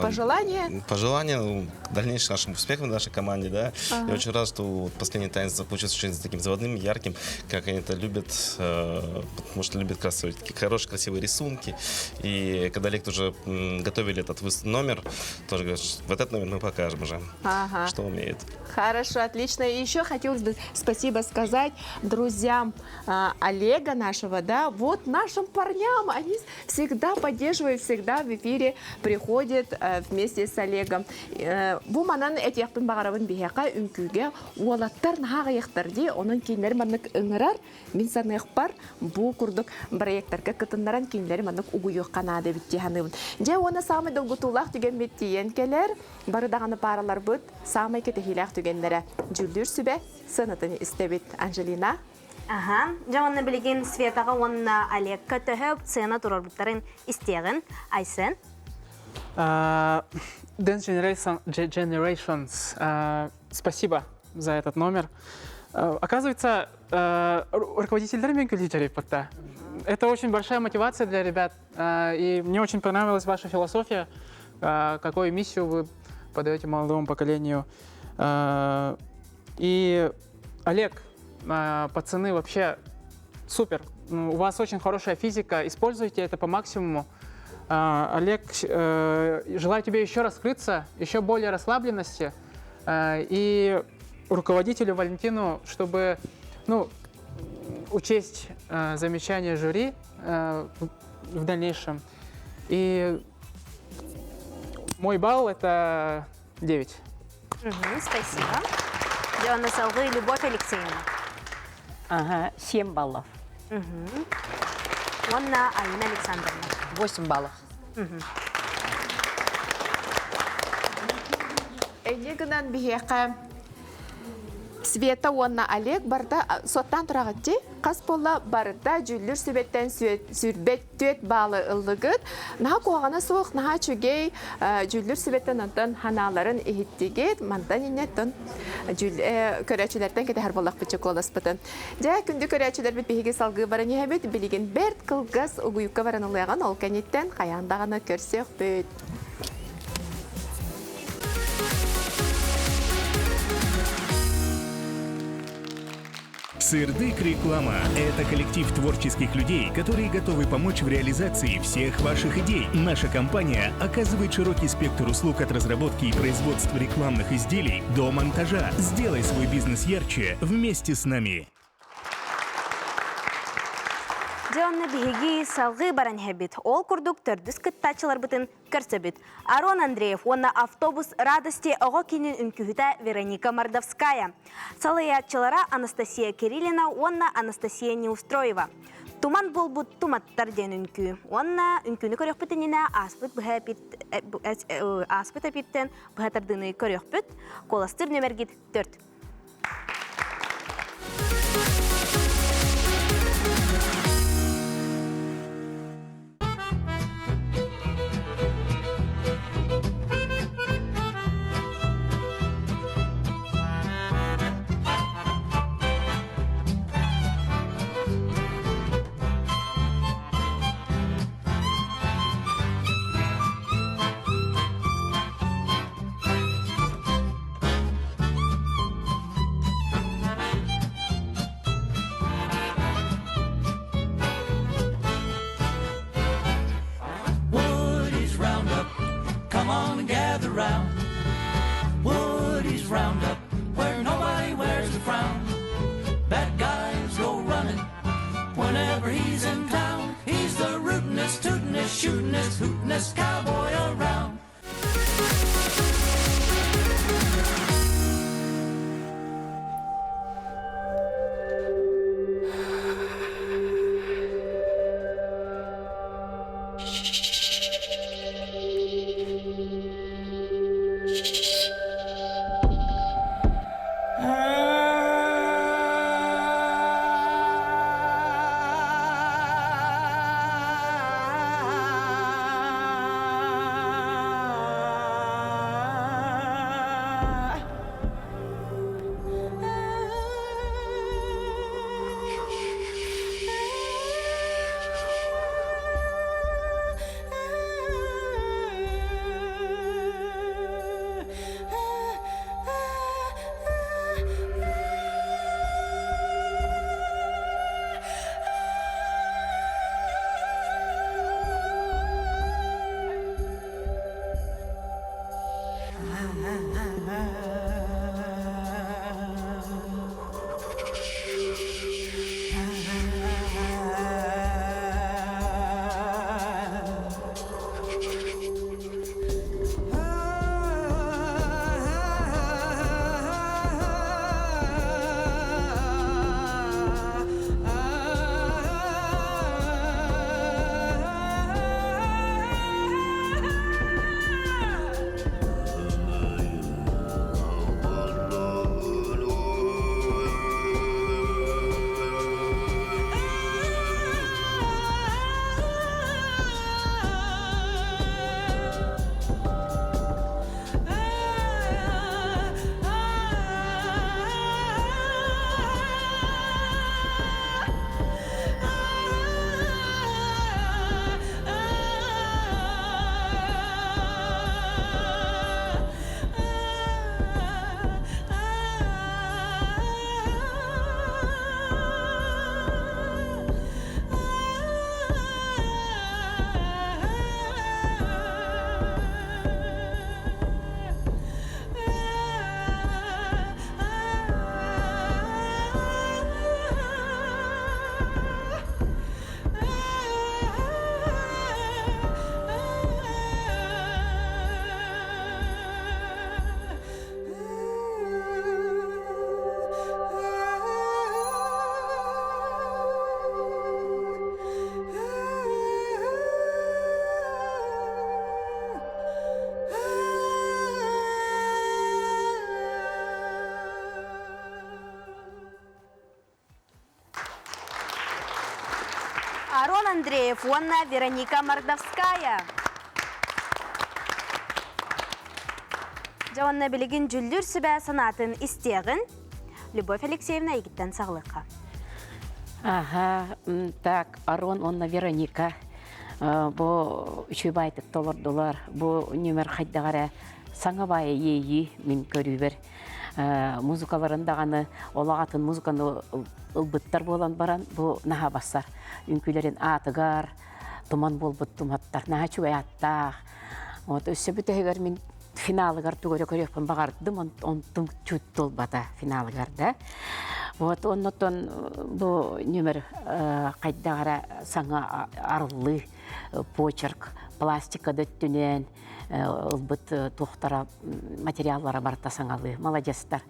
Пожелания? Пожелания дальнейшим нашим успехам в нашей команде, да. Ага. Я очень рад, что вот последний танец получился очень таким заводным, ярким, как они это любят, потому что любят красивые, такие хорошие, красивые рисунки. И когда Олег тоже готовили этот номер, тоже говорят, что вот этот номер мы покажем уже, ага. что умеет. Хорошо, отлично. И еще хотелось бы спасибо сказать друзьям Олега нашего, да, вот нашим парням, они всегда поддерживают, всегда в эфире приходят вместе с Олегом. Бу манан этиэхпин баҕарабын биһиэхэ үҥкүүгэ уолаттар наһаа аҕыйахтар дии, онон кинилэри маннык ыҥырар, мин саныахпар бу курдук проекттарга кытыннаран кинилэри маннык угуйуохха наада эбит дии саныыбын. Дьэ уонна саамай долгутуулаах түгэммит тиийэн кэлэр, бары даҕаны паараларбыт саамай кэтэһиилээх түгэннэрэ. Дьүүллүүр сүбэ сыанатын истэбит. Анжелина? Ага, дьэ уонна билигин Светаҕа уонна Олегка төһө сыана турарбыттарын истиэҕин. Айсен? Dance Generations, спасибо за этот номер. Оказывается, руководитель Минкульдитерипорта. Это очень большая мотивация для ребят. И мне очень понравилась ваша философия, какую миссию вы подаете молодому поколению. И, Олег, пацаны, вообще супер. У вас очень хорошая физика, используйте это по максимуму. Олег, желаю тебе еще раскрыться, еще более расслабленности. И руководителю Валентину, чтобы, ну, учесть замечания жюри в дальнейшем. И мой балл — это 9. Угу, спасибо. Диана Салгы, Любовь Алексеевна. Ага, 7 баллов. Угу. Онна Алина Александровна. 8 баллов. Эне гынан биһиэхэ Света уонна Олег барда суоттаан тураҕыт хас буолла барыта дьүүллүүр сүбэттэн сүүрбэт түөрт баалы ыллыгыт. Наһаа куһаҕана суох, наһаа үчүгэй дьүүллүүр сүбэттэн онтон ханааларын иһиттигит, мантан иннеттон көрөөчүлэртэн кэтэһэр буоллахпыт чокуоласпытын. Дьэ, күндү көрөөчүлэрбит биһиги салгыы баран иһэбит, билигин бэрт кылгас угуйукка баран ылыаҕын, ол кэнниттэн хайаан даҕаны көрсүөхпүт. Сырдык реклама – это коллектив творческих людей, которые готовы помочь в реализации всех ваших идей. Наша компания оказывает широкий спектр услуг от разработки и производства рекламных изделий до монтажа. Сделай свой бизнес ярче вместе с нами. Дьэ онно биһиги салгыы баран иһэбит. Ол курдук төрдүс кыттааччыларбытын көрсөбүт. Арон Андреев уонна автобус радости оҕо киинин үҥкүүһүтэ Вероника Мордовская. Салайааччылара Анастасия Кириллина уонна Анастасия Неустроева. Туман буолбут туматтар диэн үҥкүү. Уонна үҥкүүнү көрүөхпүт иннинэ ааспыт быһа ааспыт эпиттэн быһа тардыыны көрүөхпүт. Куоластыыр нүмергит 4. Woody's Roundup, come on and gather round. Woody's Roundup, where nobody wears a frown. Bad guys go running whenever he's in town. He's the rootin'est, tootin'est, shootin'est, hootin'est cowboy around. Арон Андреев уонна Вероника Мордовская. Дьэ уонна билигин дьүллүүр сүбэ санаатын истиэҕин. Любовь Алексеевна эйигиттэн саҕалыахха. Аха, так, Арон уонна Вероника бу үчүгэй баайтык толордулар. Бу нүмер хайдах эрэ саҥа баайа иэйии мин көрүүбэр. Музыкаларын даҕаны олох атын музыканы ылбыттар буолан баран бу наһаа бассар. Үҥкүүлэрин аатыгар туман буолбут туматтар наһаа үчүгэй ааттаах. Вот өссө бүтэһигэр мин финалыгар тугу эрэ көрүөхпүн баҕардым, онтум чуть туолбата финалыгар да. Вот оннотон бу нүмер хайдах эрэ саҥа арыллыы почерк пластика да өттүнэн ылбыт туохтара материаллара барыта саҥалыы маладьыастар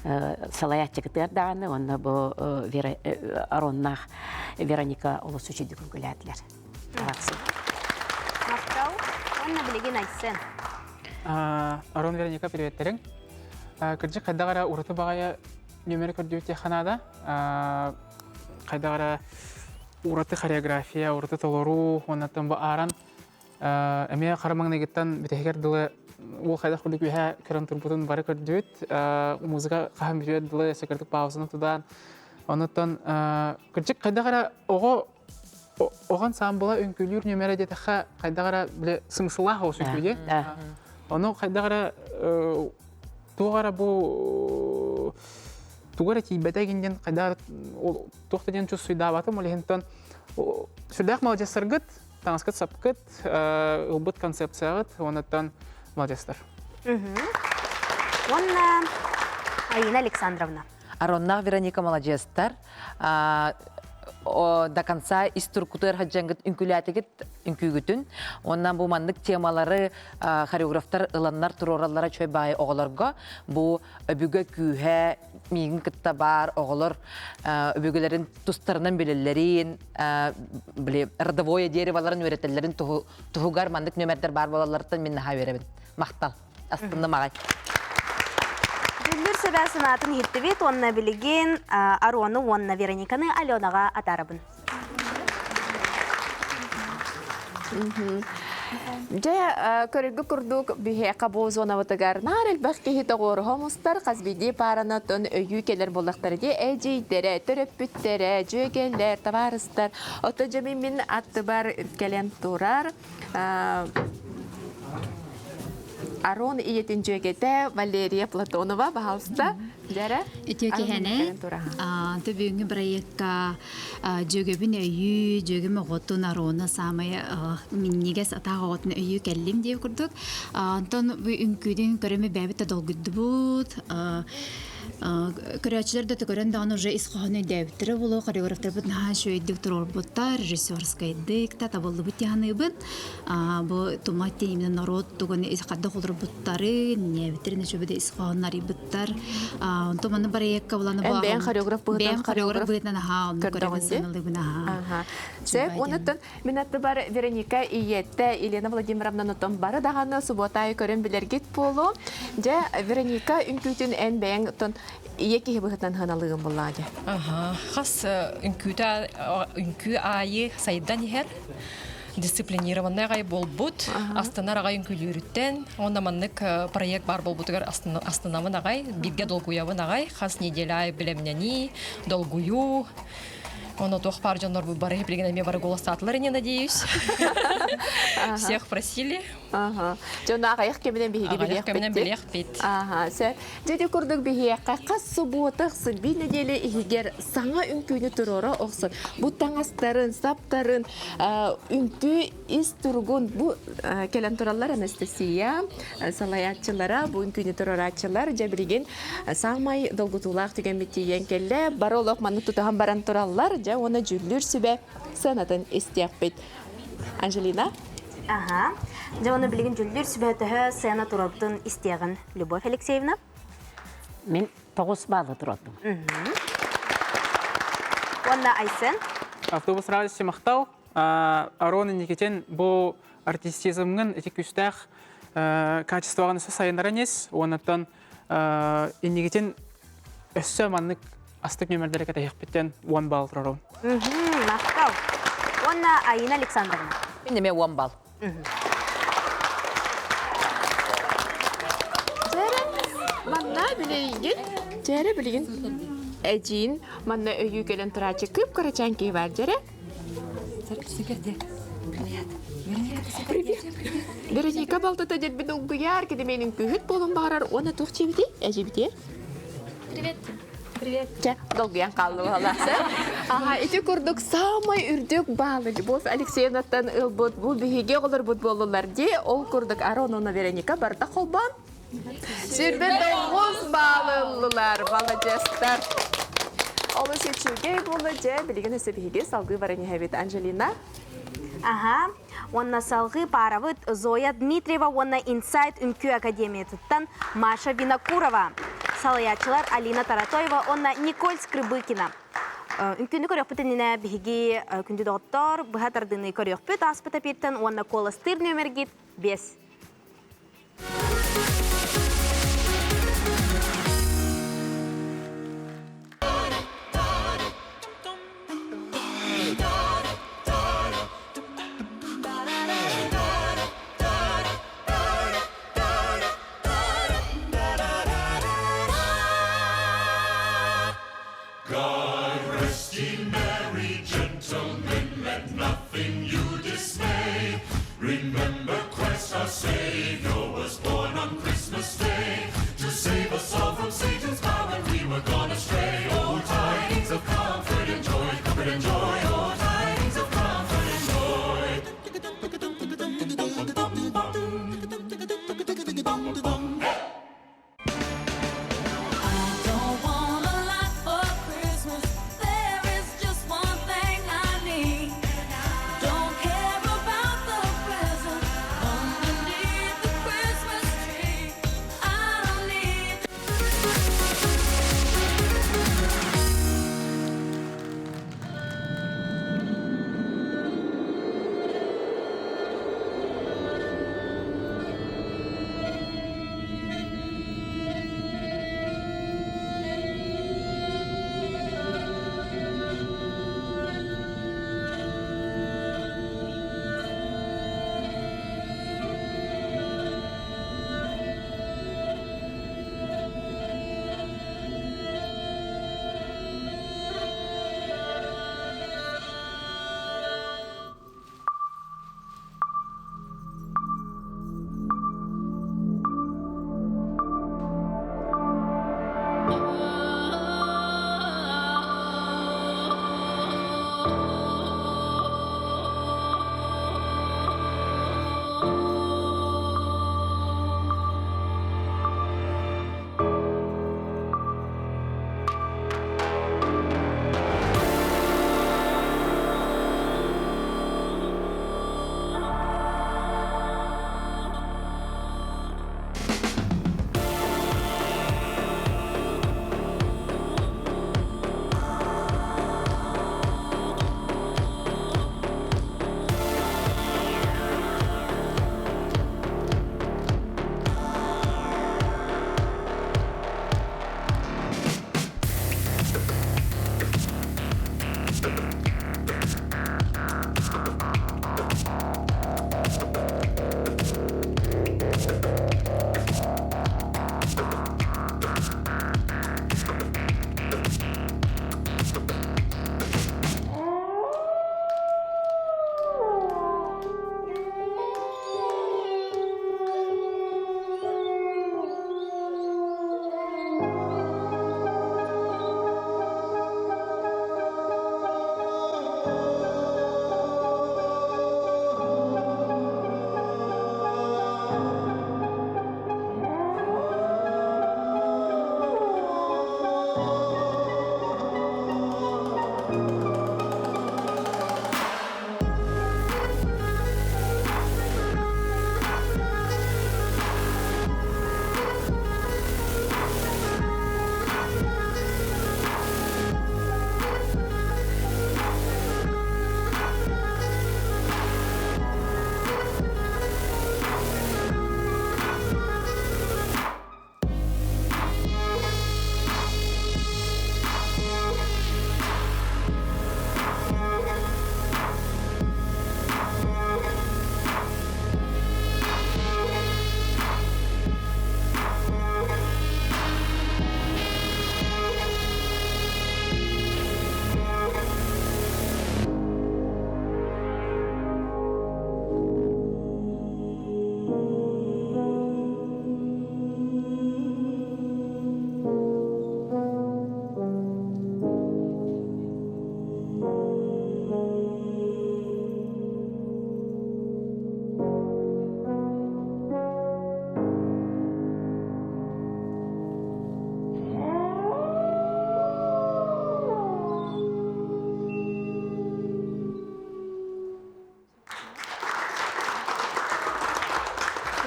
салайааччыгытыгар даҕаны уонна бу Вера Ароннаах Вероника олус үчүгүйдүк үҥкүүлээтилэр. Молодцы. Махтал. Уонна билигин Айсен. Арон Вероника приветтериҥ. Кырдьык хайдах эрэ ураты баҕайы нүөмэри көрдүүр диэххэ наада. Хайдах эрэ ураты хореография, ураты толоруу уоннаттан бу ааран эмиэ хара маҥнайгыттан бүтэһигэр дылы уол хайдах курдук үөһэ көрөн турбутун бары көрдүбүт. Музыка хаһан бүтүөр дылы секретик паузаны тудаан. Онуттан кырдьык хайдах эрэ оҕо оҕон саамбыла үҥкүүлүүр нүөмэрэ диэтэххэ хайдах эрэ бile сымсылаах оҕус үҥкүү диэ. Ону хайдах эрэ туох эрэ бу тугу эрэ тиийбэтэ игин диэн хайдах туох да диэн чувствуйдаабатым ол иһинтэн сүрдээх маладьыастаргыт таҥаскыт сапкыт ылбыт концепцияҕыт уоннаттан маладьыастар. Уонна Айина Александровна. Ароннаах Вероника маладьыастар до конца ис туркутугар сылдьаҥҥыт үҥкүүлээтигит үҥкүүгүтүн уонна бу маннык темалары хореографтар ыланнар туруораллара үчүгэй баайы оҕолорго бу өбүгэ күүһэ миигин кытта баар оҕолор өбүгэлэрин тустарынан билэллэрин били родовое дереволарын үөрэтэллэрин туһугар маннык нүөмэрдэр баар буолалларыттан мин наһаа үөрэбин махтал астынным аҕай Дьүүллүүр сүбэ санаатын иһиттибит уонна билигин Арону уонна Верониканы Аленаҕа атаарабын. Дьэ, көрөргө курдук биһиэхэ бу зонабытыгар наар элбэх киһи тоҕуоруһа мустар, хас биирдии паараны оттон өйүү кэлэр буоллахтара дии эдьиийдэрэ, төрөппүттэрэ, дьүөгэлэр, табаарыстар. Оттон дьэ мин мин аттыбар кэлэн турар Арон ийэтин дьүөгэтэ Валерия Платонова, баһаалыста. Дьэрэ. Үтүө киһини бүгүҥҥү бырайыакка дьүөгэбин өйүү, дьүөгэм оҕотун Арона саамай минньигэс атаах оҕотун өйүү кэллим диэ курдук. Онтон бу үҥкүүдүн көрөмү бэйэбит да долгуйдубут. Көрөөччүлэр да көрөн даҕаны уже ис хоһоону өйдөөбүттэрэ буолуо, хореографтарбыт наһаа үчүгэйдик туруорбуттар, режиссерскайдык да табыллыбыт дии саныыбын. Бу тумат диэн именно норуот тугун хайдах олорбуттарын, ньээбиттэрин үчүгэйдик ис хоһоонун арыйбыттар. Онтон манна бырайыакка буланы Эн бэйэҥ хореограф быһыытынан бэйэм хореограф быһыытынан аһаа, онну көрөбүн саналыыбын аһаа. Сөп, онуттан Мин аттыбар Вероника ийэтэ Елена Владимировна отон бары даҕаны субуотаайы көрөн билэргит буолуо. Дьэ, Вероника үҥкүүтүн эн бэйэҥ оттон ийэ киһи быһыытынан сыаналыыгын буоллаҕа дии. Аха, хас үҥкүүтэ үҥкүү аайы сайдан иһэр дисциплинированный аҕай буолбут, астынар аҕай үҥкүүлүүрүттэн, уонна маннык проект баар буолбутугар астынабын аҕай, бииргэ долгуйабын аҕай, хас неделя аайы бэлэмнэнии, долгуйуу, Оно туох паар дьоннор бары билигин эмиэ бары голостаатылар не надеюсь. Всех просили. Ага. Дьон аҕыйах кэминэн биһиги Аҕыйах кэминэн билиэхпит. Ага, сэ. Дьэ курдук биһиэхэ хас субуота ахсын биир нэдиэлэ иһигэр саҥа үҥкүүнү туруора охсон бу таҥастарын, саптарын, үҥкүү ис туругун бу кэлэн тураллар Анастасия салайааччылара, бу үҥкүүнү туруорааччылар дьэ билигин саамай долгутуулаах түгэммит тиийэн кэллэ. Бары олох маннык тутуһан баран тураллар. Дьэ уонна дьүүллүүр сүбэ сыанатын истиэхпит. Анжелина? Аха. Дьэ уонна билигин дьүүллүүр сүбэ төһө сыана турарбытын истиэҕин Любовь Алексеевна. Мин 9 баллы турардым. Уонна Айсен? Автобус радости махтал. Арон Никитин бу артистизмҥын ити күүстээх качествоҕын өссө сайыннаран ис уоннаттан иннигитин өссө маннык астык нүөмэрдэри кэтэһиэхпиттэн 10 балл турарым. Махтал. Уонна Айина Александровна. Мин эмиэ 10 балл. Дьэрэ, манна билигин, дьэрэ билигин эдьиин манна өйүү кэлэн турааччы кып-кырачаан киһи баар дьэрэ. Привет. Вероника. Привет. Вероника балтата дерби долгуяр, кедеменин күһүт болун барар, оны тух чебити, эжебити. Привет. Привет. Чэ, долгуян қалды баласы. Ага, ити курдук самай үрдүк баалы Любовь Алексеевнаттан ылбыт бу биһиге олор бут болулар ди, ол курдук Арон она Вероника барда холбан. Сүрбе тоғыз балылылар, маладестар. Олы сечуге болы же, билеген өсө биһиге салгы баран Анжелина. Ага. Онна салгы паравыт Зоя Дмитриева, онна Инсайт Үмкү Академиятыттан Маша Винокурова. Салаячылар Алина Таратоева, онна Николь Скрыбыкина. Үмкүнү көрөкпүт биһиги күндү доттор, быха тардыны көрөкпүт аспыта пиртен, онна коластыр нөмергит 5. God rest ye merry gentlemen, let nothing you dismay. Remember Christ our Savior was born on Christmas Day to save us all from Satan's power when we were gone astray. Oh, tidings of comfort and joy, comfort and joy. Oh, tidings of comfort and joy. Don't want a lot for Christmas. There is just one thing I need. Don't care about the presents.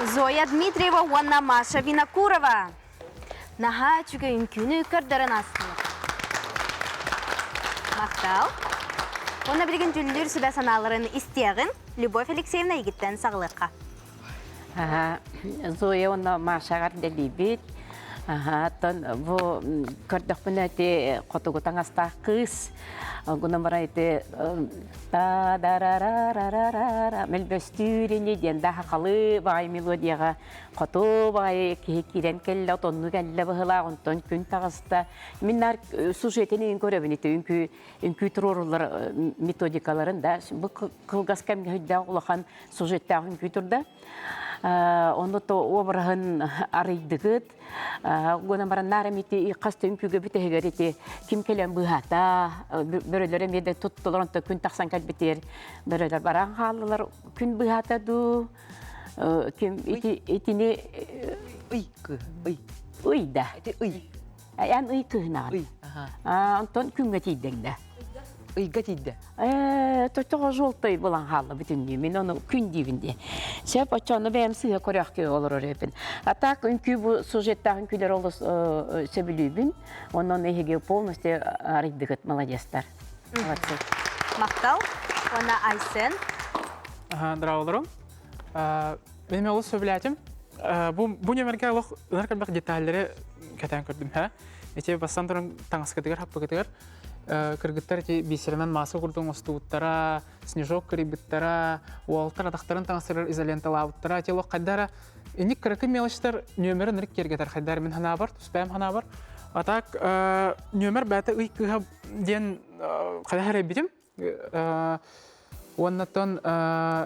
Зоя Дмитриева уонна Маша Винокурова. Наһаа үчүгэй үҥкүүнү көрдөрөн аастылар. Махтал. Уонна билигин дьүллүүр сүбэ санааларын истиэҕин Любовь Алексеевна игиттэн саҕалыахха. Зоя уонна Машаҕар дэлийбит. Оттон бу көрдөхпүнэ ити хотугу таҥастаах кыыс гынан баран ити та дарарарарара мөлбөстүүр ини диэн да хахалы баҕай мелодияҕа хоту баҕайы киһи киирэн кэллэ отонну кэллэ быһылаах онтон күн таҕыста мин наар сюжетин иһин көрөбүн ити үҥкүү үҥкүү туруоруллар методикаларын да бу кылгас кэмҥэ сүрдээх улахан сюжеттээх үҥкүү турда Онно то обраһын арыйдыгыт. Гынан баран наар эмити хас да үҥкүүгэ бүтэһигэр ити ким кэлэн быһата, бөрөлөр эмиэ да туттулар, онто күн тахсан кэлбитигэр бөрөлөр баран хааллылар. Күн быһата дуу, ким ити итини ый ый ый да. Ити ый. Эн ый кыһынаҕын. Онтон күҥҥэ тиийдэҥ да. Ыйга тиийдэ. Ээ, тоҕо желтой булан хаалла бүтүннүү. Мин ону күн диибин дии. Сөп, оччону бэйэм сыыһа көрөөхтүү олорор эбин. А так үҥкүү бу сюжеттаах үҥкүүлэр олус сөбүлүүбүн. Онон эһиги полностью арыйдыгыт, молодецтар. Молодцы. Махтал. Уонна Айсен. Здраволорум. Мен олус сөбүлээтим. Бу бу нөмерге олох ынар кэлбэх детальлары кэтээн көрдүм. Эти бастан туран таҥаскытыгар хаппыкытыгар кыргыттар ити бисеринэн мааса курдук оҥостубуттара, снежок кырыйбыттара, уолтар атахтарын таҥастарыгар изоленталаабыттара, ити олох хайдара инник кыракый мелочтар нөмерин ырык киэргэтэр хайдар мин ханаабар, туспэм ханаабар. А так нөмер бэйэтэ ый кыыһа диэн хайа эрайбитим. Уоннаттан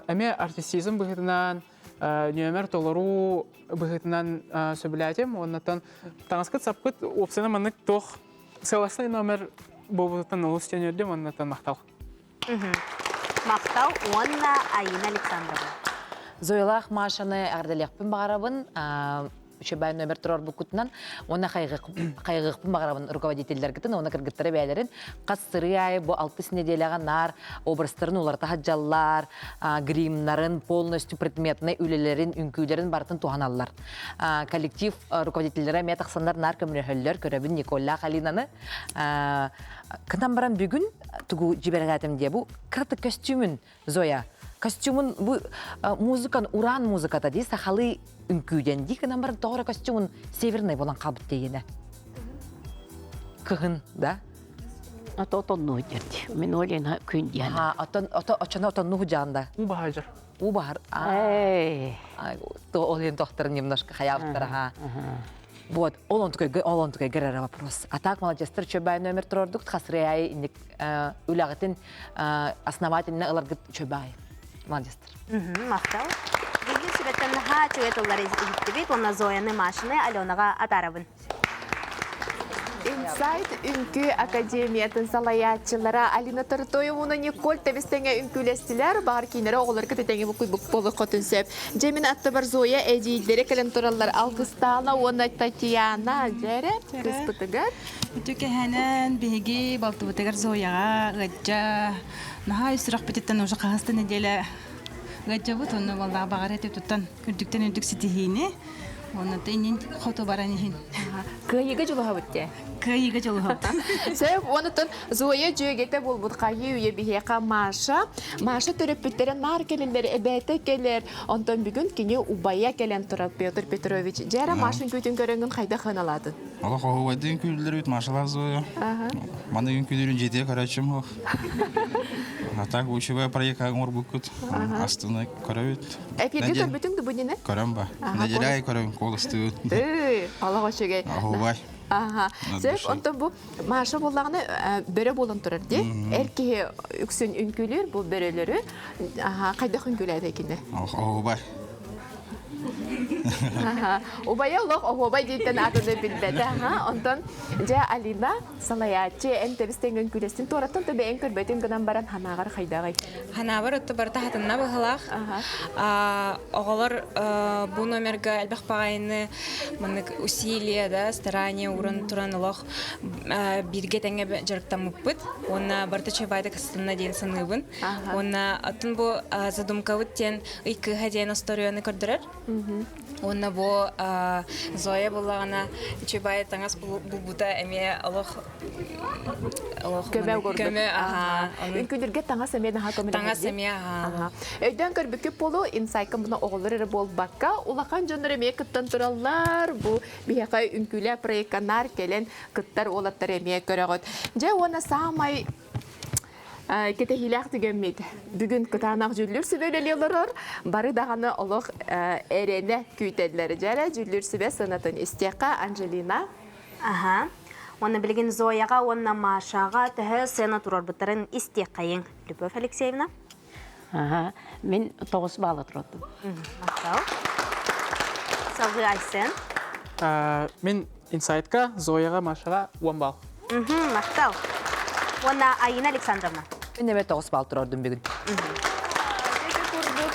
эмиэ артистизм быһыытынан нөмер толоруу быһыытынан сөбүлээтим. Уоннаттан таҥаскыт саппыт уопсайынан маннык туох Сыластай номер буолбутуттан олус төнүөрдүм уоннаттан махтал. Махтал уонна Айина Александровна. Зоялаах Машаны эҕэрдэлиэхпин баҕарабын. Үчүгэй номер турарбуккутунан уонна хайҕыахпын баҕарабын руководителлэргитин уонна кыргыттары бэйэлэрин хас сырыы аайы бу алтыс неделяҕа наар образтарын уларыта сылдьаллар, гримнарын, полностью предметнай үлэлэрин, үҥкүүлэрин барытын туһаналлар. Коллектив руководителлэрэ эмиэ тахсаннар наар көмөлөһөллөр, көрөбүн Николлаах Алинаны. Кытан баран бүгүн тугу дьибэрэлээтим диэ бу кыратык костюмун Зоя костюмун бу музыкан уран музыката дии сахалыы үҥкүүдэн дии гынан баран тоҕо эрэ костюмун северный болан хаалбыт диэйинэ кыһын да Ото отоннуу дьэрди. Мин Олена күн диэн. Отон ото очоно отоннуу жаанда. У баһажыр. У баһар. То ол енді тохтар немножко хаябыттар ха. Вот, ол онтукайга ол онтукайга эрэ вопрос. А так молодецтар чөбай номер турордук хасырыай инник үлэҕитин основательно ыларгыт чөбай. Молодецтар. Махтал. Бүгүн сүбэттэн наһаа үчүгэй тыллары иһиттибит уонна Зояны, Машины Аленаҕа атаарабын. Инсайт үҥкүү академиятын салайааччылара Алина Торотоева уонна Николь тэбис-тэҥэ үҥкүүлэстилэр. Баҕар кинилэри оҕолорго тэтэҥи буккуйбут буолуоххутун сөп. Дьэ мин аттыбар Зоя эдьиийдэрэ кэлэн тураллар Алгыстаана уонна Татьяна. Дьэрэ кыыспытыгар. Үтүө кэһэнэн биһиги балтыбытыгар Зояҕа ыаддьа наһаа үс сүрэхпититтэн уже хаһыс да нэдиэлэ ыаддьабыт уонна буоллаҕа баҕар этэ туттан үрдүктэн үрдүк ситиһиини Уонна иннин хоту баран иһин. Кыайыыга дьулуһабыт дии. Кыайыыга дьулуһабыт. Сөп, онутун Зоя дьүөгэтэ буолбут хайыы үйэ биһиэхэ Маша. Маша төрөппүттэрин наар кэлэллэр, эбээтэ кэлэр. Онтон бүгүн кини убайа кэлэн турар Петр Петрович. Дьээрэ Машин күүтүн көрөҥүн хайдах ыналаатын? Олох оһуобайдыын күллэрбит Машалаах Зоя. Маны күн күлүрүн дьиэтигэр көрөөччүм суох. А так учебая проект оҥорбуккут. Астына көрөбүт. Эфиргэ көрбүтүҥ дубунины? Көрөн ба. Неделяй көрөн куоластыыбын. Ый, олох үчүгэй. Оһуобай. Аха. Сөп, онтон бу Маша буоллаҕына бөрө буолан турар дии. Эр киһи үксүн үҥкүүлүүр бу бөрөлөрү. Аха, хайдах үҥкүүлээтэй кини? Оһуобай. Убайа олох оһуобай дийтэн атыны билбэтэ. Аха, онтон дьэ Алина Салайааччы эн тэбис-тэҥҥин күлэстин туораттан да бэйэҥ көрбөтүн гынан баран ханаҕар хайдаҕый? Ханаабар отто барыта хатынна быһылаах. Оҕолор бу номерга элбэх баҕайыны маннык усилие да, старание ууран туран олох бииргэ тэҥҥэ дьарыктаммыппыт. Уонна барыта чөбайда кыстынна диэн саныыбын. Уонна атын бу задумкабыт диэн ый кыыһа диэн остуоруйаны көрдөрөр. Уонна бу Зоя буллаҕына үчүгэй таҥас булбута эмиэ олох олох Көмө курдук. Көмө, аха. Үҥкүүлэргэ таҥас эмиэ наһаа көмөлөһөр. Таҥас эмиэ, аха. Өйдөөн көрбүккүт буолуо, инсайка муна оҕолор эрэ буолбакка, улахан дьоннор эмиэ кыттан тураллар. Бу биһиэхэ үҥкүүлээ проекка наар кэлэн кыттар уолаттар эмиэ көрөҕүт. Дьэ уонна саамай кэтэһиилээх түгэммит. Бүгүн кытаанах дьүүллүүр сүбэ үлэлии олорор. Бары даҕаны олох эрэнэ күүтэллэр. Дьэ дьүүллүүр сүбэ сыанатын истиэххэ Анжелина. Аха. Уонна билигин Зояҕа уонна Машаҕа төһө сыана туруорбуттарын истиэххэйиҥ. Любовь Алексеевна. Аха. Мин 9 балла туруордум. Махтал. Салгыы Айсен. Мин инсайтка Зояҕа, Машаҕа 10 балл. Махтал. Уонна Айина Александровна. Мин эмэ 9 балл туруордум бүгүн. Курдук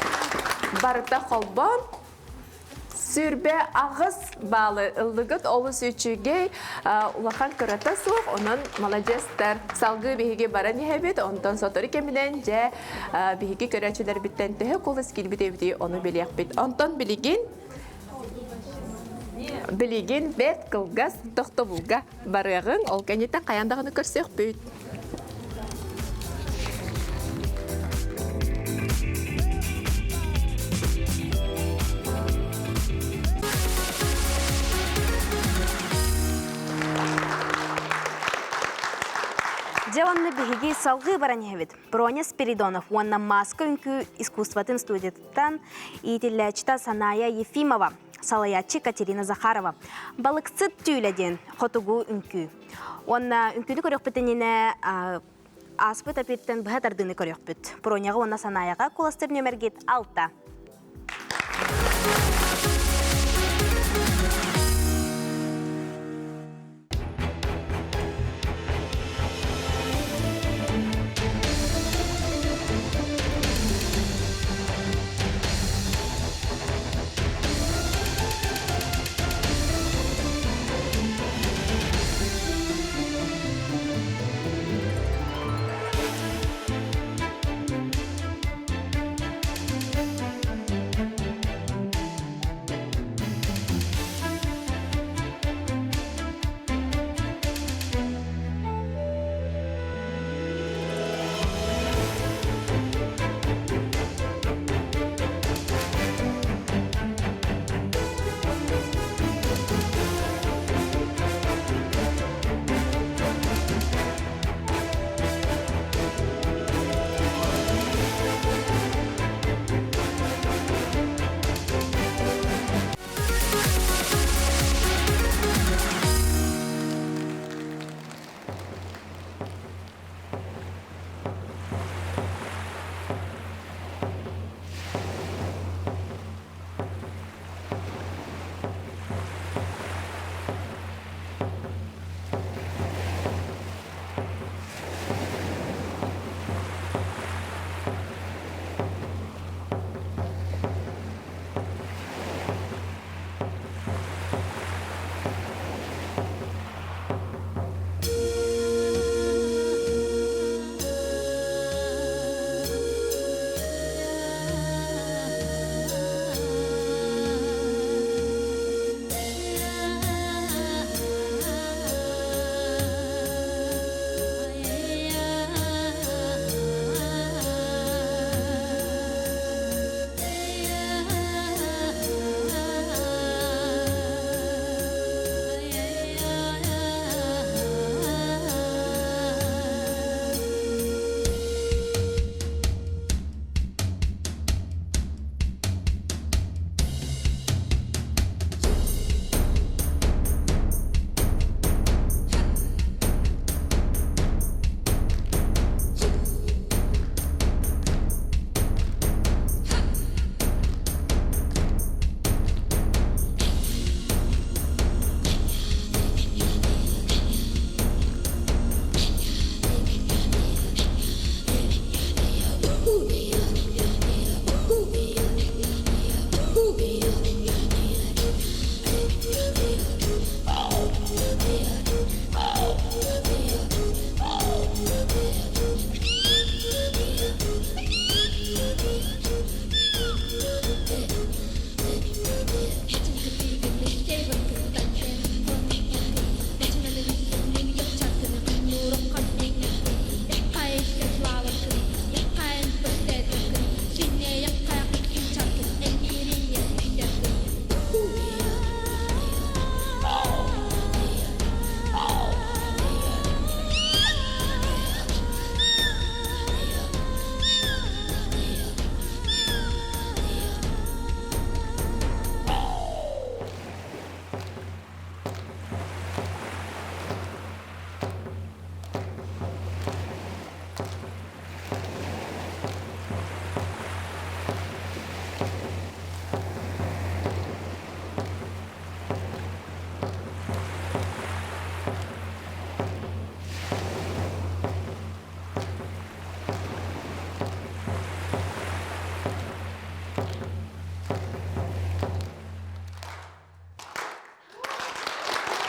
барыта холбоон 28 баалы ыллыгыт олус үчүгэй улахан кырата суох, онон маладьыастар. Салгыы биһиги баран иһэбит, онтон сотору кэминэн дьэ биһиги көрөөччүлэрбиттэн төһө кулус киирбит эбитий ону билиэхпит. Онтон билигин билигин бэрт кылгас тохтобулга барыаҕыҥ, ол кэнниттэн хайаан даҕаны көрсүөхпүт. Дьэ онно биһиги салгыы баран иһэбит. Броня Спиридонов уонна Маска үҥкүү искусствотын студиятыттан иитиллээччитэ Саная Ефимова, салайааччы Катерина Захарова. Балыксыт түүлэ диэн хотугу үҥкүү. Уонна үҥкүүнү көрүөхпүт иннинэ ааспыт эпииртэн быһа тардыыны көрүөхпүт. Проняҕа уонна Санаяҕа куоластыр нүөмэргит алта.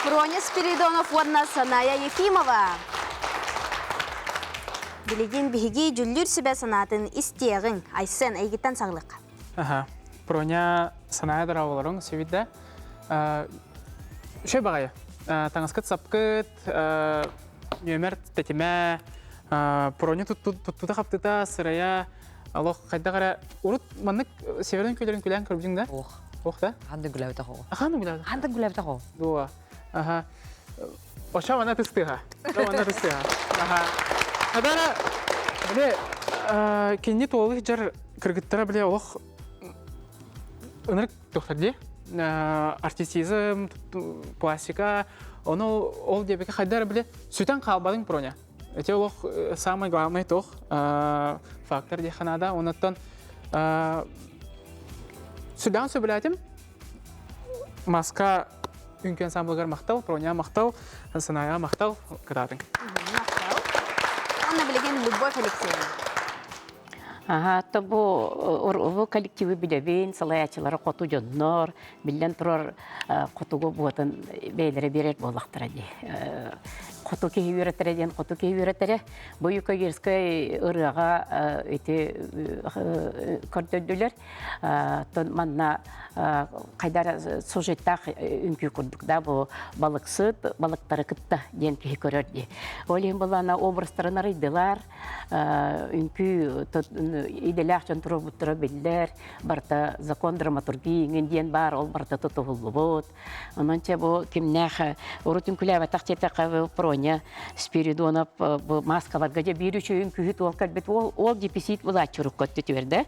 Проня Спиридонов уонна Саная Ефимова. Билигин биһиги дьүллүүр сүбэ санаатын истиэҕиҥ. Айсен, эйгиттэн саҕалыахха. Аха. Проня Саная дорооболоруҥ сүбүдэ. Үчүгэй баҕайы. Таҥаскыт сапкыт, нүөмэр тэтимэ, Проня туттута-хаптыта, сырайа, олох хайдах эрэ урут маннык северный күлэрин күлээн көрбүтүҥ да? Ох. Ох да? Ханнык күлээбитэх оҕо. Ханнык күлээбитэх? Ханнык күлээбитэх оҕо? Дуо. Аха. Очо манна тыстыха. Манна тыстыха. Аха. Хадара биле кинини туолу жар кыргыттара биле олох ынырык тохтар дии. Артистизм, пластика, ону ол диэбикэ хайдар биле сүтэн хаалбадыҥ проня. Эти олох самый главный туох фактор диэххэ наада. Онуттан сүрдэҕин сөбүлээтим. Маска үҥкүү ансамблыгар махтал, Проня махтал, Саная махтал, кытаатыҥ. Махтал. Онно билигин Любовь Алексеевна. Аха, то бу бу коллективы билэбин, салайааччылары хоту дьоннор, биллэн турар хотугу буотун бэйэлэрэ биэрэр буоллахтара дии. Хоту киһи үөрэтэрэ диэн хоту киһи үөрэтэрэ. Бу юкагирскай ырыаҕа ити көрдөрдүлэр. Оттон манна хайдар сюжеттаах үҥкүү курдук да бу балыксыт балыктары кытта диэн киһи көрөр дии. Ол иһин былаана образтарын арыйдылар. Үҥкүү идэлээх дьон туруорбуттара биллэр. Барыта закон драматургии иҥин диэн баар, ол барыта тутуһуллубут. Онон чэ бу кимнээх урут үҥкүүлээбэтэх диэтэххэ Проня Спиридонов бу маскаларга дьэ биир үчүгэй үҥкүүһүт уол кэлбит уол ол дефицит булааччы урукку өттүтүгэр да.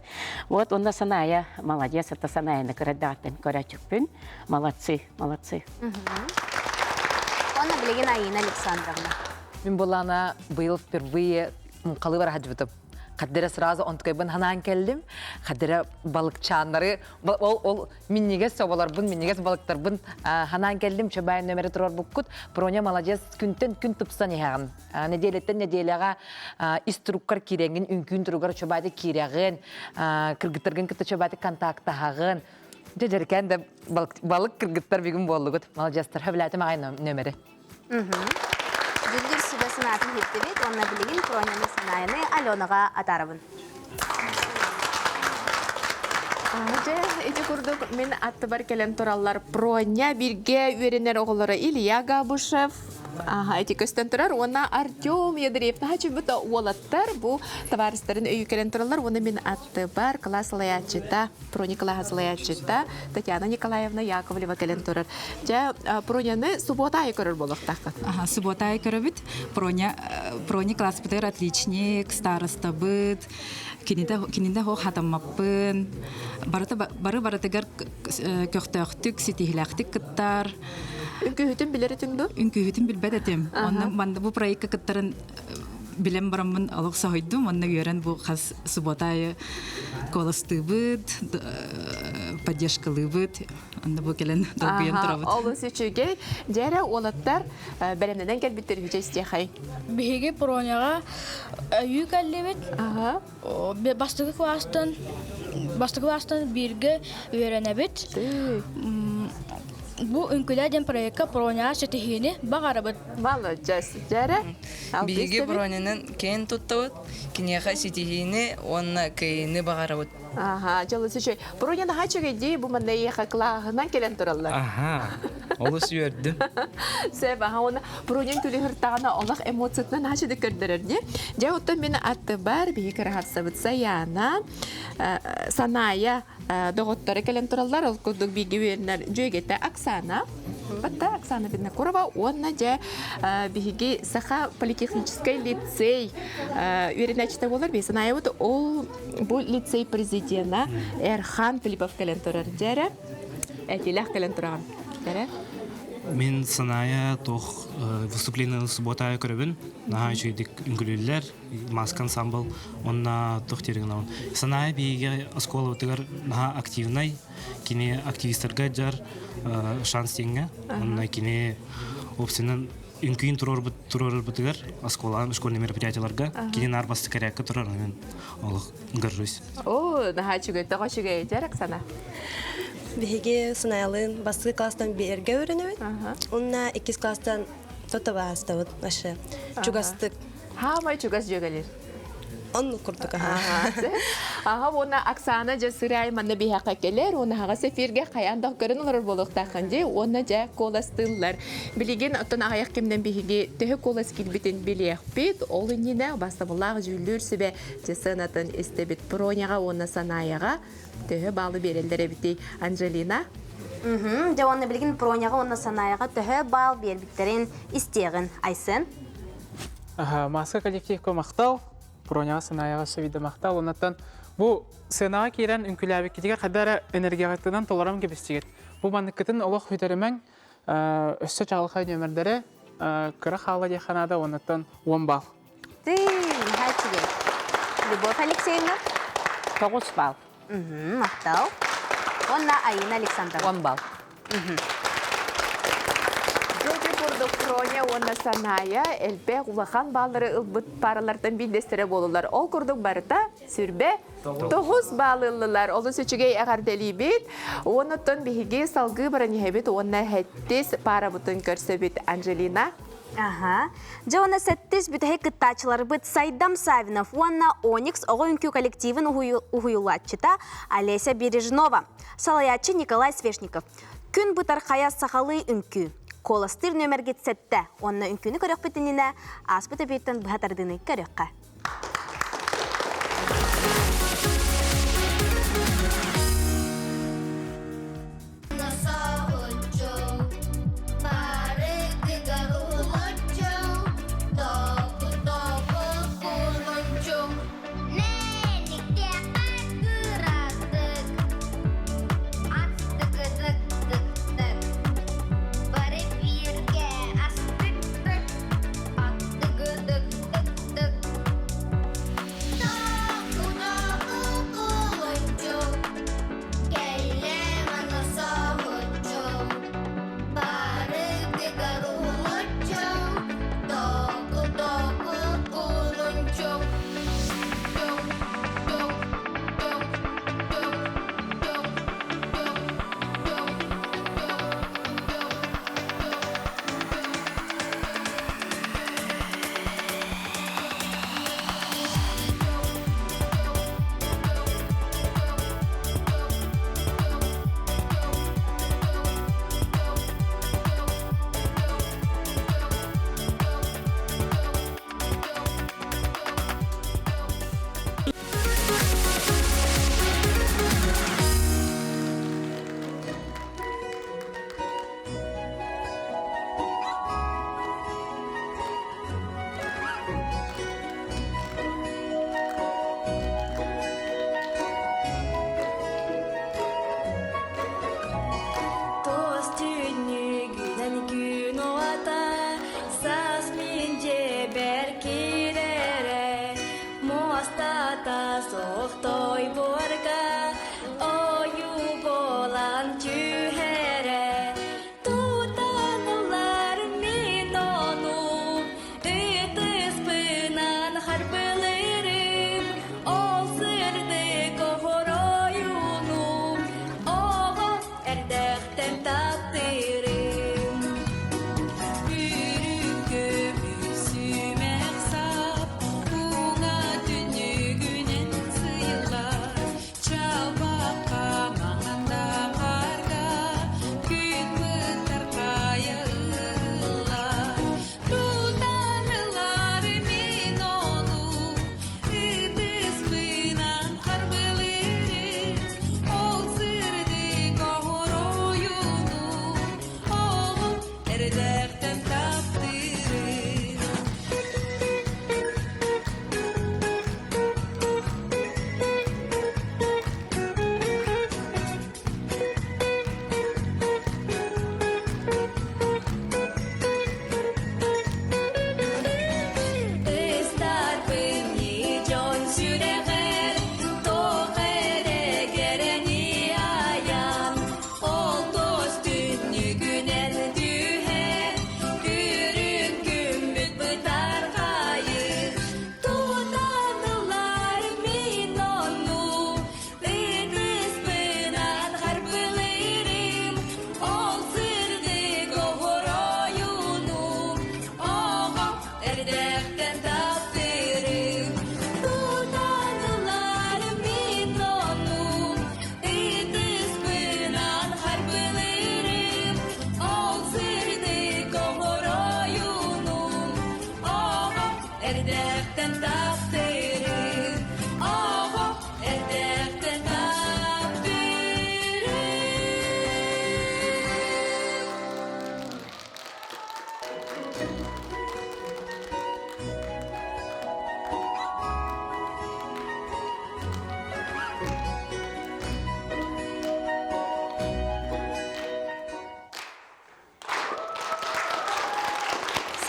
Вот онно Саная молодец, это Санаяны кыра эрдэҕиттэн көрөөччүкпүн. Молодцы, молодцы. Онно билигин Айина Александровна. Мин булана быйыл впервые муҥхалыы бара сылдьыбытым. Хаддера сразу онтукайбын ханаан кэллим. Хаддера балыкчааннары, ол, ол минньигэс соболорбун, минньигэс балыктарбын ханаан кэллим. Чөбээн нөмери турар буккут. Проня молодец, күнтэн күн тупсан иһэҕин. Нэдиэлэттэн нэдиэлэҕэ ис туруккар киирэҥҥин, үҥкүүн туругар чөбааты киирэҕин, кыргыттаргын кытта чөбааты контактаһаҕын. Дьэ дьэрикээн да балык кыргыттар бүгүн буоллугут. Молодецтар, хөбүлээтим аҕай нөмери. Дьүллүр сүбэ санаатын иһиттибит уонна билигин Проняны Санаяны Аленаҕа атаарабын. Дьэ, ити курдук мин аттыбар кэлэн тураллар Проня бииргэ үөрэнэр оҕолоро Илья Габышев, Аха, ити көстөн турар уонна Артем Ядреев наһаа уолаттар бу табаарыстарын өйүү кэлэн тураллар уонна мин аттыбар кылаас салайааччыта Проня кылааһа салайааччыта Татьяна Николаевна Яковлева кэлэн турар. Дьэ, Проняны субуота аайы көрөр буолуохтааххыт. Аха, субуота аайы көрөбүт. Проня, Проня класспытыгар отличник, старостабыт, кинитэ кинитэ хоох хатаммаппын. Барыта бары барытыгар көхтөөхтүк, ситиһилээхтик кыттар. Үҥкүүһүтүн билэр этиҥ дуо? Үҥкүүһүтүн билбэт этим. Онно манна бу проекка кыттарын билэн бараммын олох соһуйдум уонна үөрэн бу хас субуота аайы куоластыыбыт, поддержкалыыбыт. Онно бу кэлэн долгуйан турабыт. Олус үчүгэй. Дьэрэ уолаттар бэлэмнэнэн кэлбиттэр үчүгэй истиэхэй. Биһиги Проняҕа өйүү кэллибит. Бастакы класстан бастакы класстан бииргэ үөрэнэбит. Бу үҥкүүлээ диэн проекка Проняҕа ситиһиини баҕарабыт. Молодец. Дьэрэ. Биһиги Пронянын киэн туттабыт, киниэхэ ситиһиини уонна кыайыыны баҕарабыт. Аха, дьолус үчүгэй. Проня наһаа үчүгэй дии, бу манна эйиэхэ кылааһынан кэлэн тураллар. Аха, олус үөрдүм. Сөп, аха, уонна Пронян күлүһүртаҕына олох эмоциятынан наһаа үчүгэй көрдөрөр дии. Дьэ, оттон мин аттыбар биһи кыраһарсабыт Саяна, Саная доҕотторо кэлэн тураллар. Ол курдук бииргэ үөрэнэр дьүөгэтэ Оксана. Батта Оксана Винокурова уонна дьэ биһиги Саха политехническай лицей үөрэнээччитэ буолар. Биһи Санаябыт ол бу лицей президена Эрхан Филиппов кэлэн турар. Дьэ эрэ, этилэх кэлэн тураҕын. Дьэ Мин Саная туох выступлениены суббота көрөбүн. Наһаа үчүгэйдик үҥкүлүүллэр. Маска ансамбл уонна туох диир гынабын. Саная биһиги оскуолабытыгар наһаа активнай. Кини активистарга дьар шанс диэҥҥэ. Уонна кини общественно. үҥкүүн туруорбутугар оскуола школьный мероприятияларга кини наар бастакы эрээккэ турар, мен олох горжусь. О, наһаа үчүгэй, тоҕо үчүгэй дьэ, Оксана? Биһиги Сынаялыын бастакы класстан биэргэ үөрэнэбит. Уонна иккис класстан тото баастабыт вообще. Чугастык. Хаамай чугас дьүөгэлир. Оннук курдук аха. Аха уонна Оксана дьэ сырай манна биһиэхэ кэлэр уонна аһаҕас эфиргэ хайаан да көрөн олорор буолуохтааххын дии уонна дьэ куоластыыллар. Билигин оттон аҕыйах кэмнэн биһиги төһө куолас киирбитин билиэхпит. Ол иннинэ бастабыллаах дьүүллүүр сүбэ дьэ сыанатын истэбит Проняҕа уонна Санаяҕа төһө баалы биэрэллэр эбитий Анжелина? Дьэ уонна билигин Проняҕа уонна Санаяҕа төһө баал биэрбиттэрин истиэҕин Айсен. Маска коллективка махтал, Проняҕа Санаяҕа сөбүйдэ махтал. Оннуттан бу сценаҕа киирэн үҥкүүлээбиккитигэр хайда эрэ энергияҕытынан толорон кэбистигит. Бу манныккытын олох хүтэримэҥ, өссө чаҕылхай нүөмэрдэри кыра хаала диэххэ наада, оннуттан 10 балл. Ты, үчүгэй. Любовь Алексеевна? 9 балл. Махтал. Уонна Айына Александровна. 10 балл. Дьоти курдук Проня уонна Саная элбэх улахан бааллары ылбыт паралартан биирдэстэрэ буолулар. Ол курдук барыта сүрбэ 9 баал ыллылар. Олус үчүгэй эҕэрдэлиибит. Уонуттан биһиги салгыы баран иһэбит уонна хэттис парабытын көрсөбүт Анжелина. Аха. Дьэ уонна сэттис бүтэһик кыттааччыларбыт Сайдам Савинов уонна Оникс оҕо үҥкүү коллективын уһуйулааччыта Олеся Бережнова, салайааччы Николай Свешников. Күн бытархайа сахалыы үҥкүү. Куоластыыр нүөмэргит сэттэ. Уонна үҥкүүнү көрөхпүт иннинэ ааспыт эпииртэн быһа тардыыны көрүөххэ.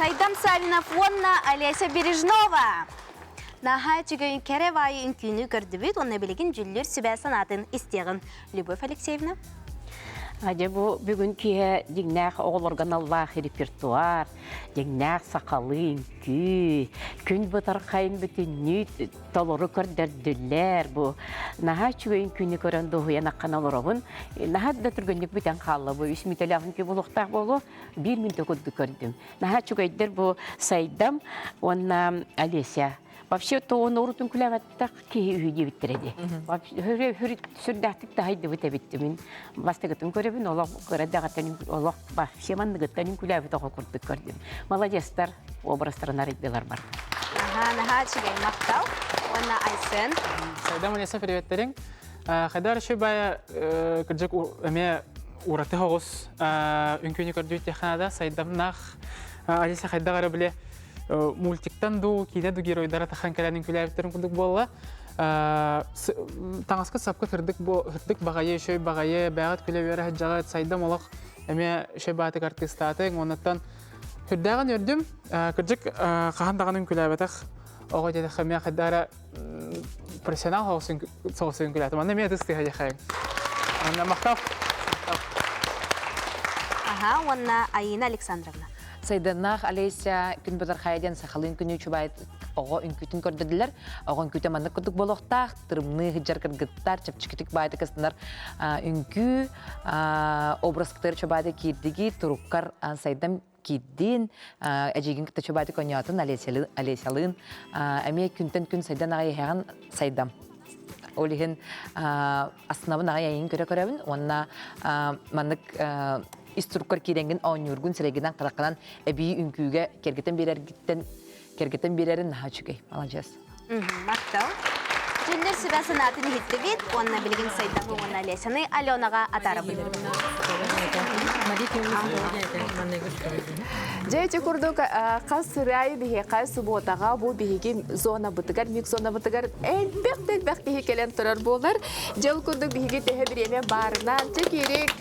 Сайдам Савинов уонна Олеся Бережнова. Наһаа үчүгэй кэрэ баайы үҥкүүнү көрдүбүт уонна билигин дьүллүүр сүбэ санаатын истиэҕин. Любовь Алексеевна. Дьэ бу бүгүн киэһэ дьиҥнээх оҕолорго аналлаах репертуар, дьиҥнээх сахалыы үҥкүү, күн бытархайын бүтүннүү толору көрдөрдүлэр. Бу наһаа үчүгэй үҥкүүнү көрөн дуоһуйан аххан олоробун. Наһаа да түргэнник бүтэн хаалла бу үс мүтэлээх үҥкүү буолуохтаах буолуо. Биир мүнтэ курдук көрдүм. Наһаа үчүгэйдэр бу Сайдам уонна Олеся. Вообще то он урутун күлэбэттэх киһи үһү диэбиттэрэ дии. Сүрдээхтик таһайдыбыт эбиттимин. Бастакытын көрөбүн, олох кыра даҕаттан олох вообще манныгыттан үҥкүлээбит оҕо курдук көрдүм. Молодецтар образтарын арыйдылар бар. Аха, наһаа үчүгэй махтал. Уонна Айсен. Сайдам Олеся приветтериҥ. Хайдар Шибая кырдьык эмиэ ураты соҕус үҥкүүнү көрдүү технада сайдамнаах Алиса хайдах эрэ бile мультиктан дуу киинэ дуу геройдара тахан кэлэн үҥкүүлээбиттэрин курдук буолла. Таҥаска сапка сырдык сырдык баҕайы, шөй баҕайы, бэҕэт күлэ үөрэ сылдьаҕыт, сайдам олох эмиэ шөй баатык артыыстаатыҥ, оннуттан сүрдээҕин үөрдүм. Кырдьык хаһан даҕаны үҥкүүлээбэтэх оҕо диэтэххэ эмиэ хайдах эрэ профессионал соҕус үҥкүүлээтим. Манна эмиэ ытыс тыаһа диэххэйиҥ. Манна махтал. Аха, уонна Айина Александровна. Сайдыаннаах Олеся күн бытархайа диэн сахалыын күнү чубай оҕо үҥкүүтүн көрдөрдүлэр. Оҕо үҥкүүтэ маннык курдук буолуохтаах, тырымныы сылдьар кыргыттар, чэпчэкитик баайдык ыстынар үҥкүү образкытыгар чубаайда киирдиги туруккар сайдам киирдиин, эдьиигин кытта чубаайдык оонньоотун Олесялыын эмиэ күнтэн күн сайдан аҕай иһэҕин сайдам. Ол иһин астынабын аҕай эйигин көрө-көрөбүн уонна маннык ис туруккар киирэҥҥин оонньуургун сирэйгинэн хараххынан эбии үҥкүүгэ кэргэтэн биэрэргиттэн кэргэтэн биэрэрин наһаа үчүгэй. Маладьыас. Махтал. Дьүллүр сүбэ санаатын иһиттибит уонна билигин сайдабы уонна Олесяны Аленаҕа атаарабыт. Дьэ ити курдук хас сырай биһиэхэ субуотаҕа бу биһиги зонабытыгар, микс зонабытыгар элбэх да элбэх киһи кэлэн турар буолар. Дьэ ол курдук биһиги төһө бириэмэ баарынан, чэ киирик,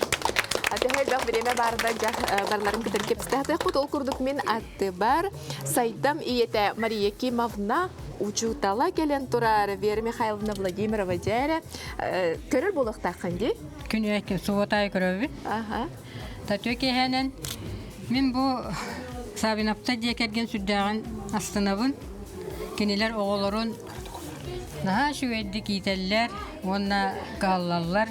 төһө элбэх бириэмэ баарынан дьэ барыларын кытары кэпсэтиэхпит. Ол курдук мин аттыбар Сайдам ийэтэ Мария Кимовна учуутала кэлэн турар Вера Михайловна Владимирова дьээрэ көрөр буолуохтааххын дии? Күн субуота аайы көрөбүт. Татүө киэһэнэн мин бу Савиновтар дьиэ кэргэн сүрдээҕин астынабын. Кинилэр оҕолорун наһаа үчүгэйдик иитэллэр уонна кыһаллаллар.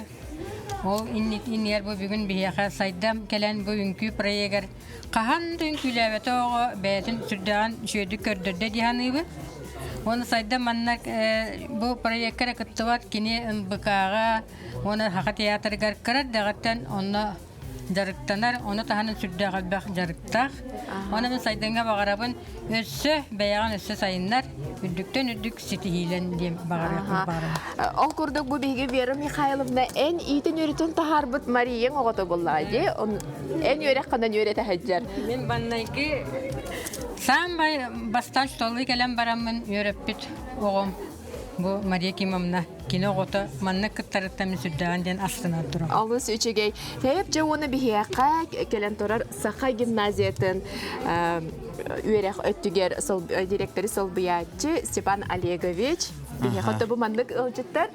Ол иннигэр бу бүгүн биһиэхэ сайдам кэлэн бу үҥкүү проегар хаһан да үҥкүүлээбэтэ оҕо бэйэтин сүрдээҕин үчүгэйдик көрдөрдө дии саныыбын. Уонна сайдам манна бу проекка эрэ кыттыбат кини НБК-ҕа Уонна Саха театрыгар кыра эрдэҕиттэн онно дьарыктанар, ону таһынан сүрдээх элбэх дьарыктаах. Онон мин сайдыҥҥа баҕарабын өссө бэйэҕин өссө сайыннар, үрдүктэн үрдүк ситиһиилэн диэн баҕарыахпын баҕарабын. Ол курдук бу биһиги Вера Михайловна эн иитин үөрэтэн таһаарбыт Марияҥ оҕото буоллаҕа дии. Эн үөрэххинэн үөрэтэ сылдьар. Мин баннайгы саамай бастаан столы кэлэн бараммын үөрэппит оҕом Бу Мария Кимовна кини оҕото манна кыттарыттан мин сүрдээҕин диэн астынан турабын. Олус үчүгэй. Тэйэп дьэ уонна биһиэхэ кэлэн турар Саха гимназиятын үөрэх өттүгэр директоры солбуйааччы Степан Олегович. Биһиэхэ тобу маннык ыалдьыттар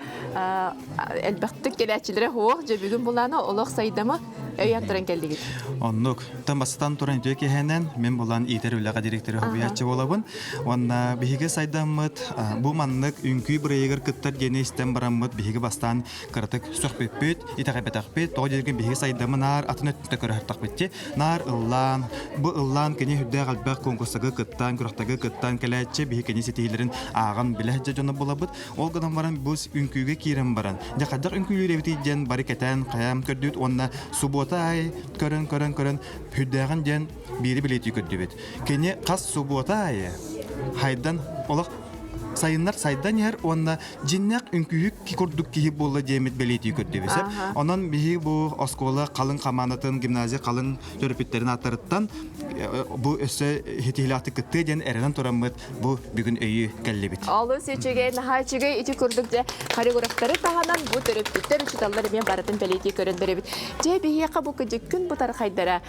элбэхтик кэлээччилэрэ суох. Дьэ бүгүн булаана олох сайдама өйөөн туран кэллигит. Оннук. Тан бастатан туран үтүө киһинэн мин булан иитэр үлэҕэ директоры хобуйааччы буолабын. Уонна биһиги сайдаммыт бу маннык үҥкүү бырайыгар кыттар диэни истэн бараммыт биһиги бастаан кыратык сөхпүппүт, итэҕэйбэтэхпит. Тоҕо дииргин биһиги сайдамы наар атын өттүттэ көрөһөртөхпүт Наар ыллаан, бу ыллаан кини үрдээх элбэх конкурсага кыттан, күрэхтэгэ кыттан кэлээччи биһи кини ситиһиилэрин ааҕан билэ дьоно булабыт. Ол гынан баран бу үҥкүүгэ киирэн баран, дьэ хайдах үҥкүүлүүр эбитий диэн бары кэтээн хайаан көрдүүт уонна субуота аайы көрөн көрөн көрөн үрдээҕин диэн биири билиэтии көрдүбүт. Кини хас субуота аайы хайдан олох сайыннар сайдан иһэр уонна дьиннээх үҥкүүһүк курдук киһи буолла диэмит бэлиэтии көрдүбүт. Онон биһи бу оскуола халыҥ хамаанатын, гимназия халыҥ төрөппүттэрин ааттарыттан бу өссө хитиилээхтик кыттыа диэн эрэнэн тураммыт бу бүгүн өйүү кэллибит. Олус үчүгэй, наһаа үчүгэй ити курдук дьэ хореографтары таһынан бу төрөппүттэр, учууталлар эмиэ барытын бэлиэтии көрөн бэрэбит. Дьэ биһиэхэ бу күн бытархайдара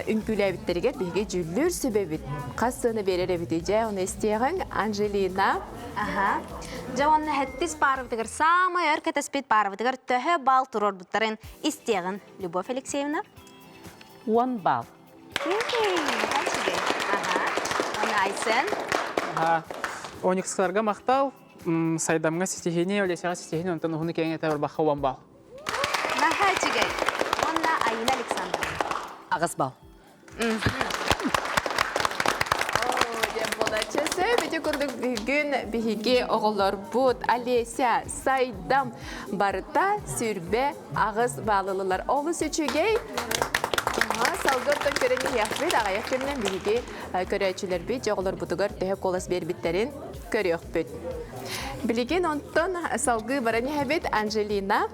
үҥкүүлээбиттэригэр биһиги дьүүллүүр сүбэбит. Хас сыана биэрэр эбитий дьэ, ону истиэҕиҥ Анжелина. Аха. Дьэ уонна хэттис паарабытыгар саамай өр кэтэспит паарабытыгар төһө баал туруорбуттарын истиэҕин Любовь Алексеевна. 10 балл. Айсен. Оникстарга махтал, Сайдамҥа ситиһиини, Олесяҕа ситиһиини, онтон уһуну киэҥ этэ барбахха 10 балл. Наһаа үчүгэй. Уонна Айина Александровна. Аҕыс балл. Часы бити курдук бүгүн биһиги оҕолорбут Олеся, Сайдам барыта сүрбэ аҕыс баалылылар. Олус үчүгэй. Салгыттан көрөн иһиэхпит, аҕыйах кэминэн биһиги көрөөччүлэрбит дьоҕолорбутугар төһө куолас биэрбиттэрин көрүөхпүт. Билигин онтон салгыы баран иһэбит Анжелина.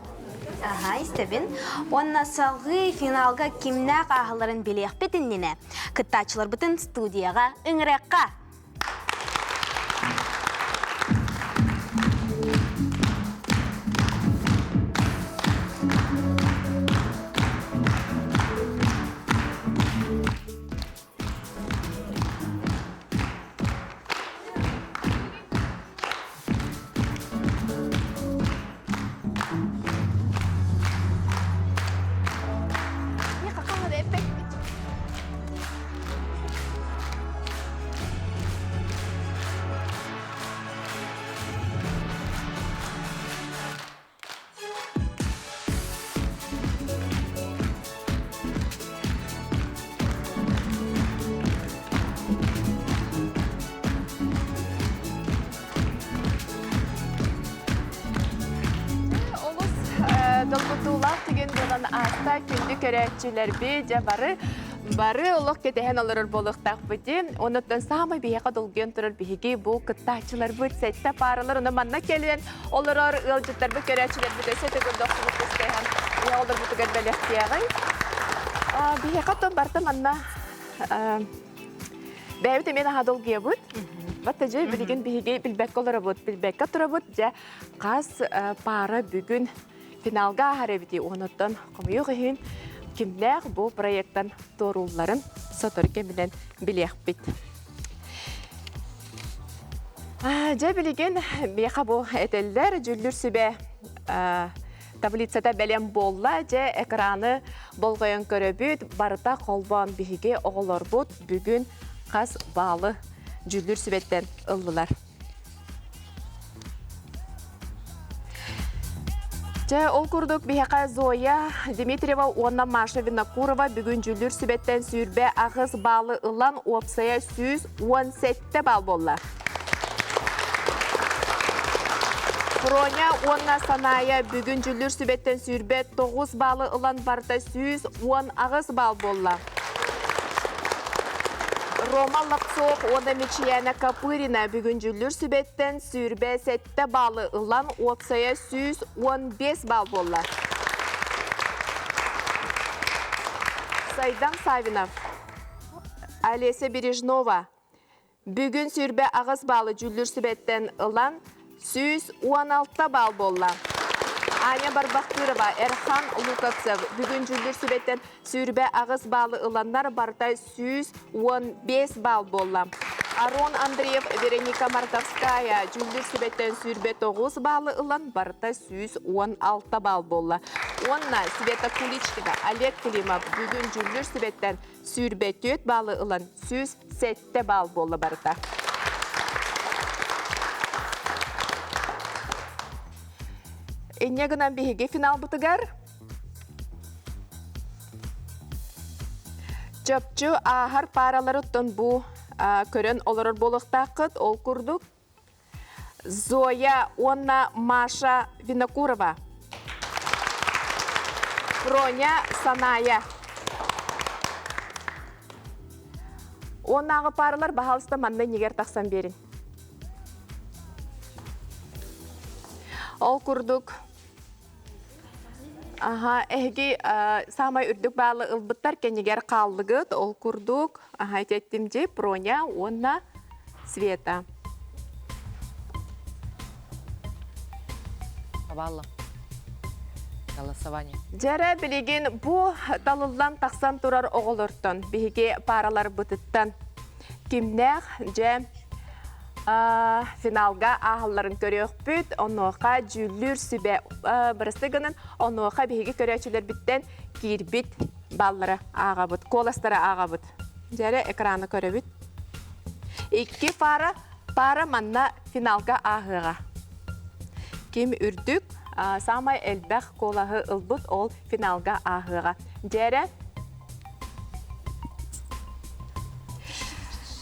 Аха, истэбин. Уонна салгыы финалга кимнээх ааһалларын билиэхпит иннинэ, кыттааччыларбытын студияҕа ыҥырыахха. Олус долгутуулаах түгэн буолан ааста күндү көрөөччүлэрбит дьэ бары бары олох кэтэһэн олорор буолуохтаахпыт Онуттан саамай биһиэхэ долгуйан турар биһиги бу кыттааччыларбыт сэттэ пааралар ону манна кэлэн олорор ыалдьыттарбыт көрөөччүлэрбит өссө төгүл дохсубут кыстыһан олорбутугар бэлэхтиэҕиҥ. Биһиэхэ оттон барыта манна бэйэбит эмиэ наһаа долгуйабыт. Батта дьэ билигин биһиги билбэккэ олоробут, билбэккэ турабыт. Дьэ хас паара бүгүн финалга ааһар эбитий уонуттан хомойуох иһин кимнээх бу проекттан туоруулларын сотору кэминэн билиэхпит. Дьэ билигин миэхэ бу этэллэр дьүллүр сүбэ таблицата бэлэм буолла. Дьэ экраны болҕойон көрөбүт. Барыта холбоон биһиги оҕолорбут бүгүн хас баалы дьүллүр сүбэттэн ыллылар. Дьэ, ол курдук биһиэхэ Зоя Дмитриева уонна Маша Винокурова бүгүн дьүүллүүр сүбэттэн 28 баалы ылан, уопсайа 117 баал буолла. Фроня уонна Саная бүгүн дьүүллүүр сүбэттэн 29 баалы ылан барыта 118 баал буолла. Рома Лапцов уонна Мичияна Копырина бүгүн дьүүллүүр сүбэттэн 27 баалы ылан, уопсайа 115 баал буолла. Сайдам Савинов, Олеся Бережнова Бүгүн 28 баалы дьүүллүүр сүбэттэн ылан, 116 баал буолла. Аня Барбахтырова, Эрхан Луковцев бүгүн дьүүллүүр сүбэттэн 28 баалы ыланнар барыта 115 баал буолла. Арон Андреев, Вероника Мартовская дьүүллүүр сүбэттэн 29 баалы ылан барыта 116 баал буолла. Уонна Света Куличкина, Олег Климов бүгүн дьүүллүүр сүбэттэн 24 баалы ылан 107 баал буолла барыта. Инньэ гынан биһиги финалбытыгар чопчу ааһар паараларыттан бу көрөн олорор буолуохтааххыт. Ол курдук Зоя уонна Маша Винокурова. Проня Саная. Уоннааҕы пааралар баһаалыста манна иннигэр тахсан биэрин. Ол курдук Аха, эһиги саамай үрдүк баалы ылбыттар кэннигэр хааллыгыт. Ол курдук, аха, ити дьи, Проня уонна Света. Балла. Голосование. Дьэрэ билигин бу талыллан тахсан турар оҕолортон биһиги параларбытыттан кимнээх дьэ финалга ааһалларын көрүөхпүт. Онуоха дьүүллүүр сүбэ бырасты гынан онуоха биһиги көрөөччүлэрбиттэн киирбит баллары ааҕабыт, куоластары ааҕабыт. Дьэрэ экраны көрөбүт. Икки пара пара манна финалга ааһыаҕа. Ким үрдүк, саамай элбэх куолаһы ылбыт ол финалга ааһыаҕа. Дьэрэ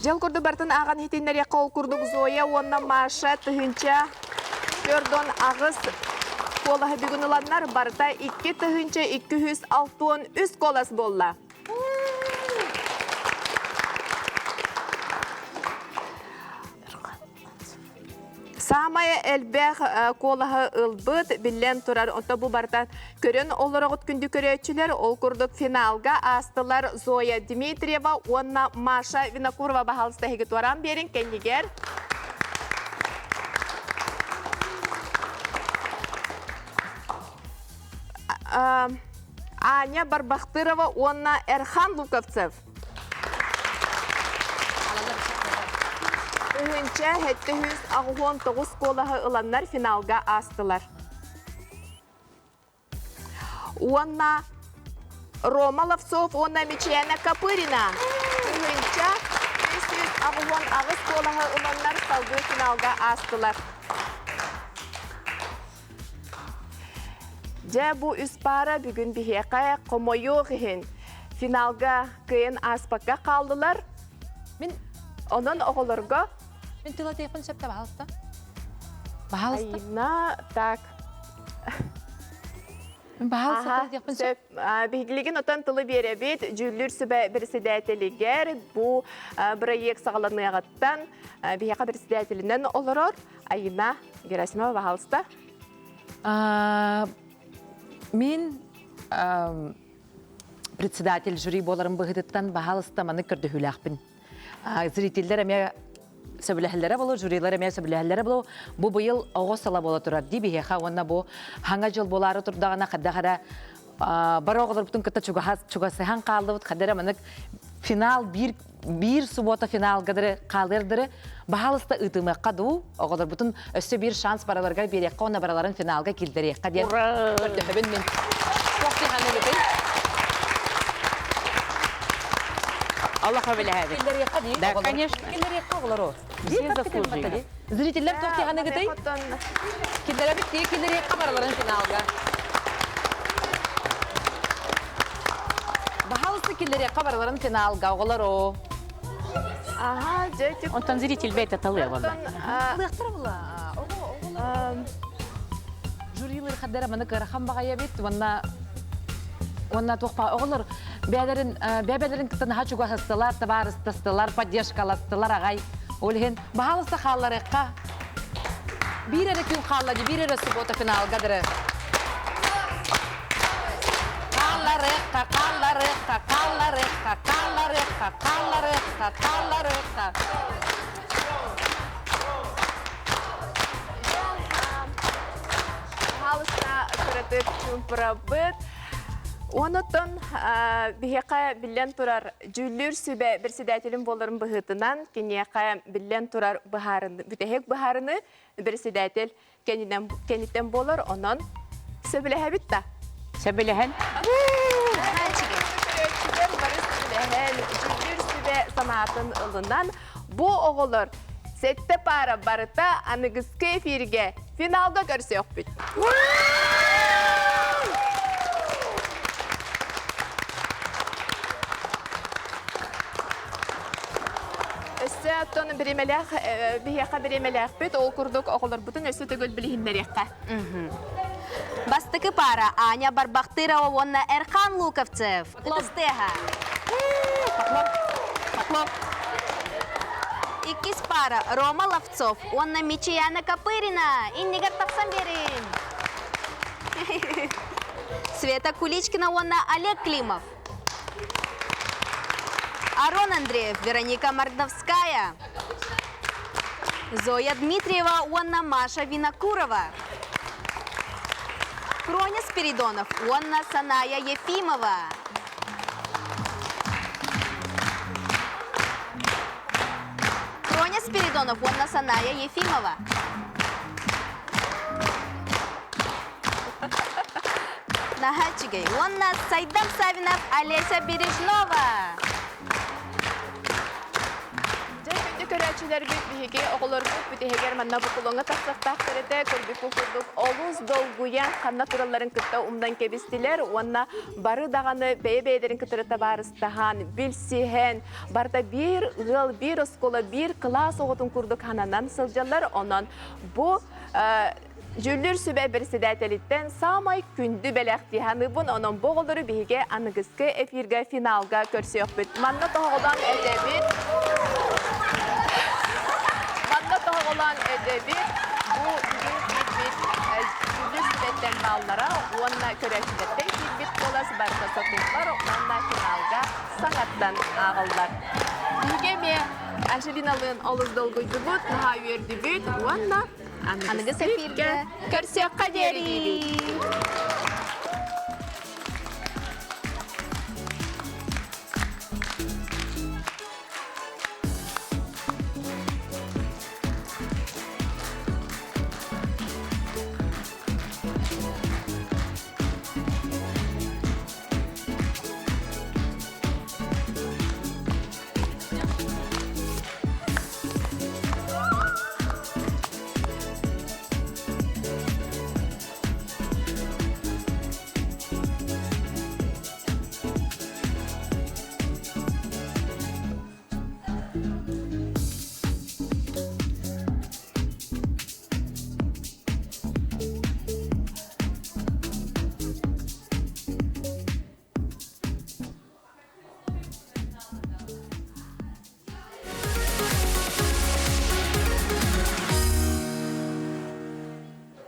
Дьыл курдук бартын ааҕан иһитиннэриэххэ ол курдук Зоя уонна Маша 1048 куолаһы бүгүн ыланнар барыта 2263 куолас буолла. Саамай элбэх куолаһы ылбыт, биллэн турар, онто бу барыта көрөн олороҕут күндү көрөөччүлэр, ол курдук финалга аастылар Зоя Дмитриева уонна Маша Винокурова баһаалыста эһиги туораан биэриҥ кэннигэр. Аня Барбахтырова уонна Эрхан Луковцев. 1789 куолаһы ыланнар финалга аастылар. Уонна Рома Ловцов уонна Мичияна Копырина 1388 куолаһы ыланнар салгыы финалга аастылар. Дьэ, бу үс паара бүгүн биһиэхэ хомойуох иһин финалга кыайан ааспакка хааллылар. Мин онон оҕолорго Мин тыл этиэхпин сөп да, баһаалыста. Баһаалыста. Айна, так. Баһаалыста тыл этиэхпин сөп. Биһигилигин отон тылы биэрэбит. Дьүүллүүр сүбэ председателигэр бу бырайыак саҕаланыаҕыттан биһиэхэ председателинэн олорор Айна Герасимова, баһаалыста. Мин председатель жюри буоларым быһыытыттан баһаалыста маннык көрдөһүүлээхпин. Зрителлэр эмиэ сөбүлэһэллэрэ болу, жюрилар эмиэ сөбүлэһэллэрэ болу. Бу быйыл оҕо сыла буола турар дии биһиэхэ уонна бу хаҥа дьыл буолаары турдаҕына хайдах эрэ бары оҕолорбутун кытта чугасыһан хааллыбыт, хайдах эрэ маннык финал биир биир суббота финалга дыры хаалыар баһаалыста ыытымыахха дуу, оҕолорбутун өссө биир шанс бараларыгар биэриэххэ уонна бараларын финалга киллэриэххэ диэн көрдөһөбүн мин. Туох дии Аллах билэһэбит. Киллэриэххэ дии. Да, конечно. Киллэриэххэ оҕолору. Все заслужили. Зрителлэр туох дии ханыгытай? Киллэрэбит дии, киллэриэххэ бараларын финалга. Баһаалыста киллэриэххэ бараларын финалга, оҕолору. Ага, дьэ, Онтон зритель бэйэтэ талыа буолла. Талыахтара була. Жюрилар хаддара маны кыарахан баҕайа эбит уонна уонна туохпа оҕолор бэйэлэрин бэйэлэрин кытта наһаа чугаһастылар, табаарыстастылар, поддержкаластылар аҕай. Ол иһин баһаалыста хаалларыахха. Биир эрэ күн хаалла дии, биир эрэ суббота финалга дыры. Хаалларыахха, хаалларыахха, хаалларыахха, хаалларыахха, хаалларыахха, хаалларыахха. Хаалыста кыратык чуумпурабыт. Онотон биһиэхэ биллэн турар дьүүллүүр сүбэ председателин буоларын быһыытынан киниэхэ биллэн турар быһаарыны, бүтэһик быһаарыны председатель кэннинэн кэнниттэн буолар, онон сөбүлэһэбит да? Сөбүлэһэн. Көрөөччүлэр бары сөбүлэһэн, дьүүллүүр сүбэ санаатын ылынан, бу оҕолор сэттэ паара барыта аныгыскы эфиргэ финалга көрсүөхпүт. Өссө оттон бириэмэлээх биһиэхэ бириэмэлээхпит, ол курдук оҕолорбутун өссө төгүл билиһиннэриэххэ. Бастакы пара Аня Барбахтырова уонна Эрхан Луковцев. Ытыстыаха. Поклон. Поклон. Иккис пара Рома Ловцов уонна Мичияна Копырина. Иннигэр тахсан биэрин. Света Куличкина уонна Олег Климов. Арон Андреев, Вероника Мордовская. Зоя Дмитриева уонна Маша Винокурова. Кроня Спиридонов уонна Саная Ефимова. Кроня Спиридонов уонна Саная Ефимова. Наһаа үчүгэй. Уонна Сайдам Савинов, Олеся Бережнова. Дьэ, күндү көрөөччүлэрбит, биһиги оҕолорбут бүтэһигэр манна букулоҥҥа тахсыахтаахтар этэ. Көрбүккүт курдук олус долгуйан ханна туралларын кытта умнан кэбистилэр уонна бары даҕаны бэйэ-бэйэлэрин кытары табаарыстаһан, билсиһэн, барыта биир ыал, биир оскуола, биир кылаас оҕотун курдук хананан сылдьаллар. Онон бу Дьүүллүүр сүбэ бэрэссэдээтэлиттэн саамай күндү бэлэх дии саныыбын. Онон бу оҕолору биһиги аныгыскы эфиргэ финалга көрсүөхпүт. Манна тоһоҕолоон этэбит. Манна тоһоҕолоон этэбит. Бу бүгүн киирбит дьүүллүүр сүбэттэн бааллара уонна көрөөччүлэртэн киирбит куолас барыта сотуллар уонна финалга саҥаттан ааҕыллар. Биһиги эмиэ Анжелиналыын олус долгуйдубут, наһаа үөрдүбүт уонна Аныгыс эфиргэ көрсүөххэ диэри!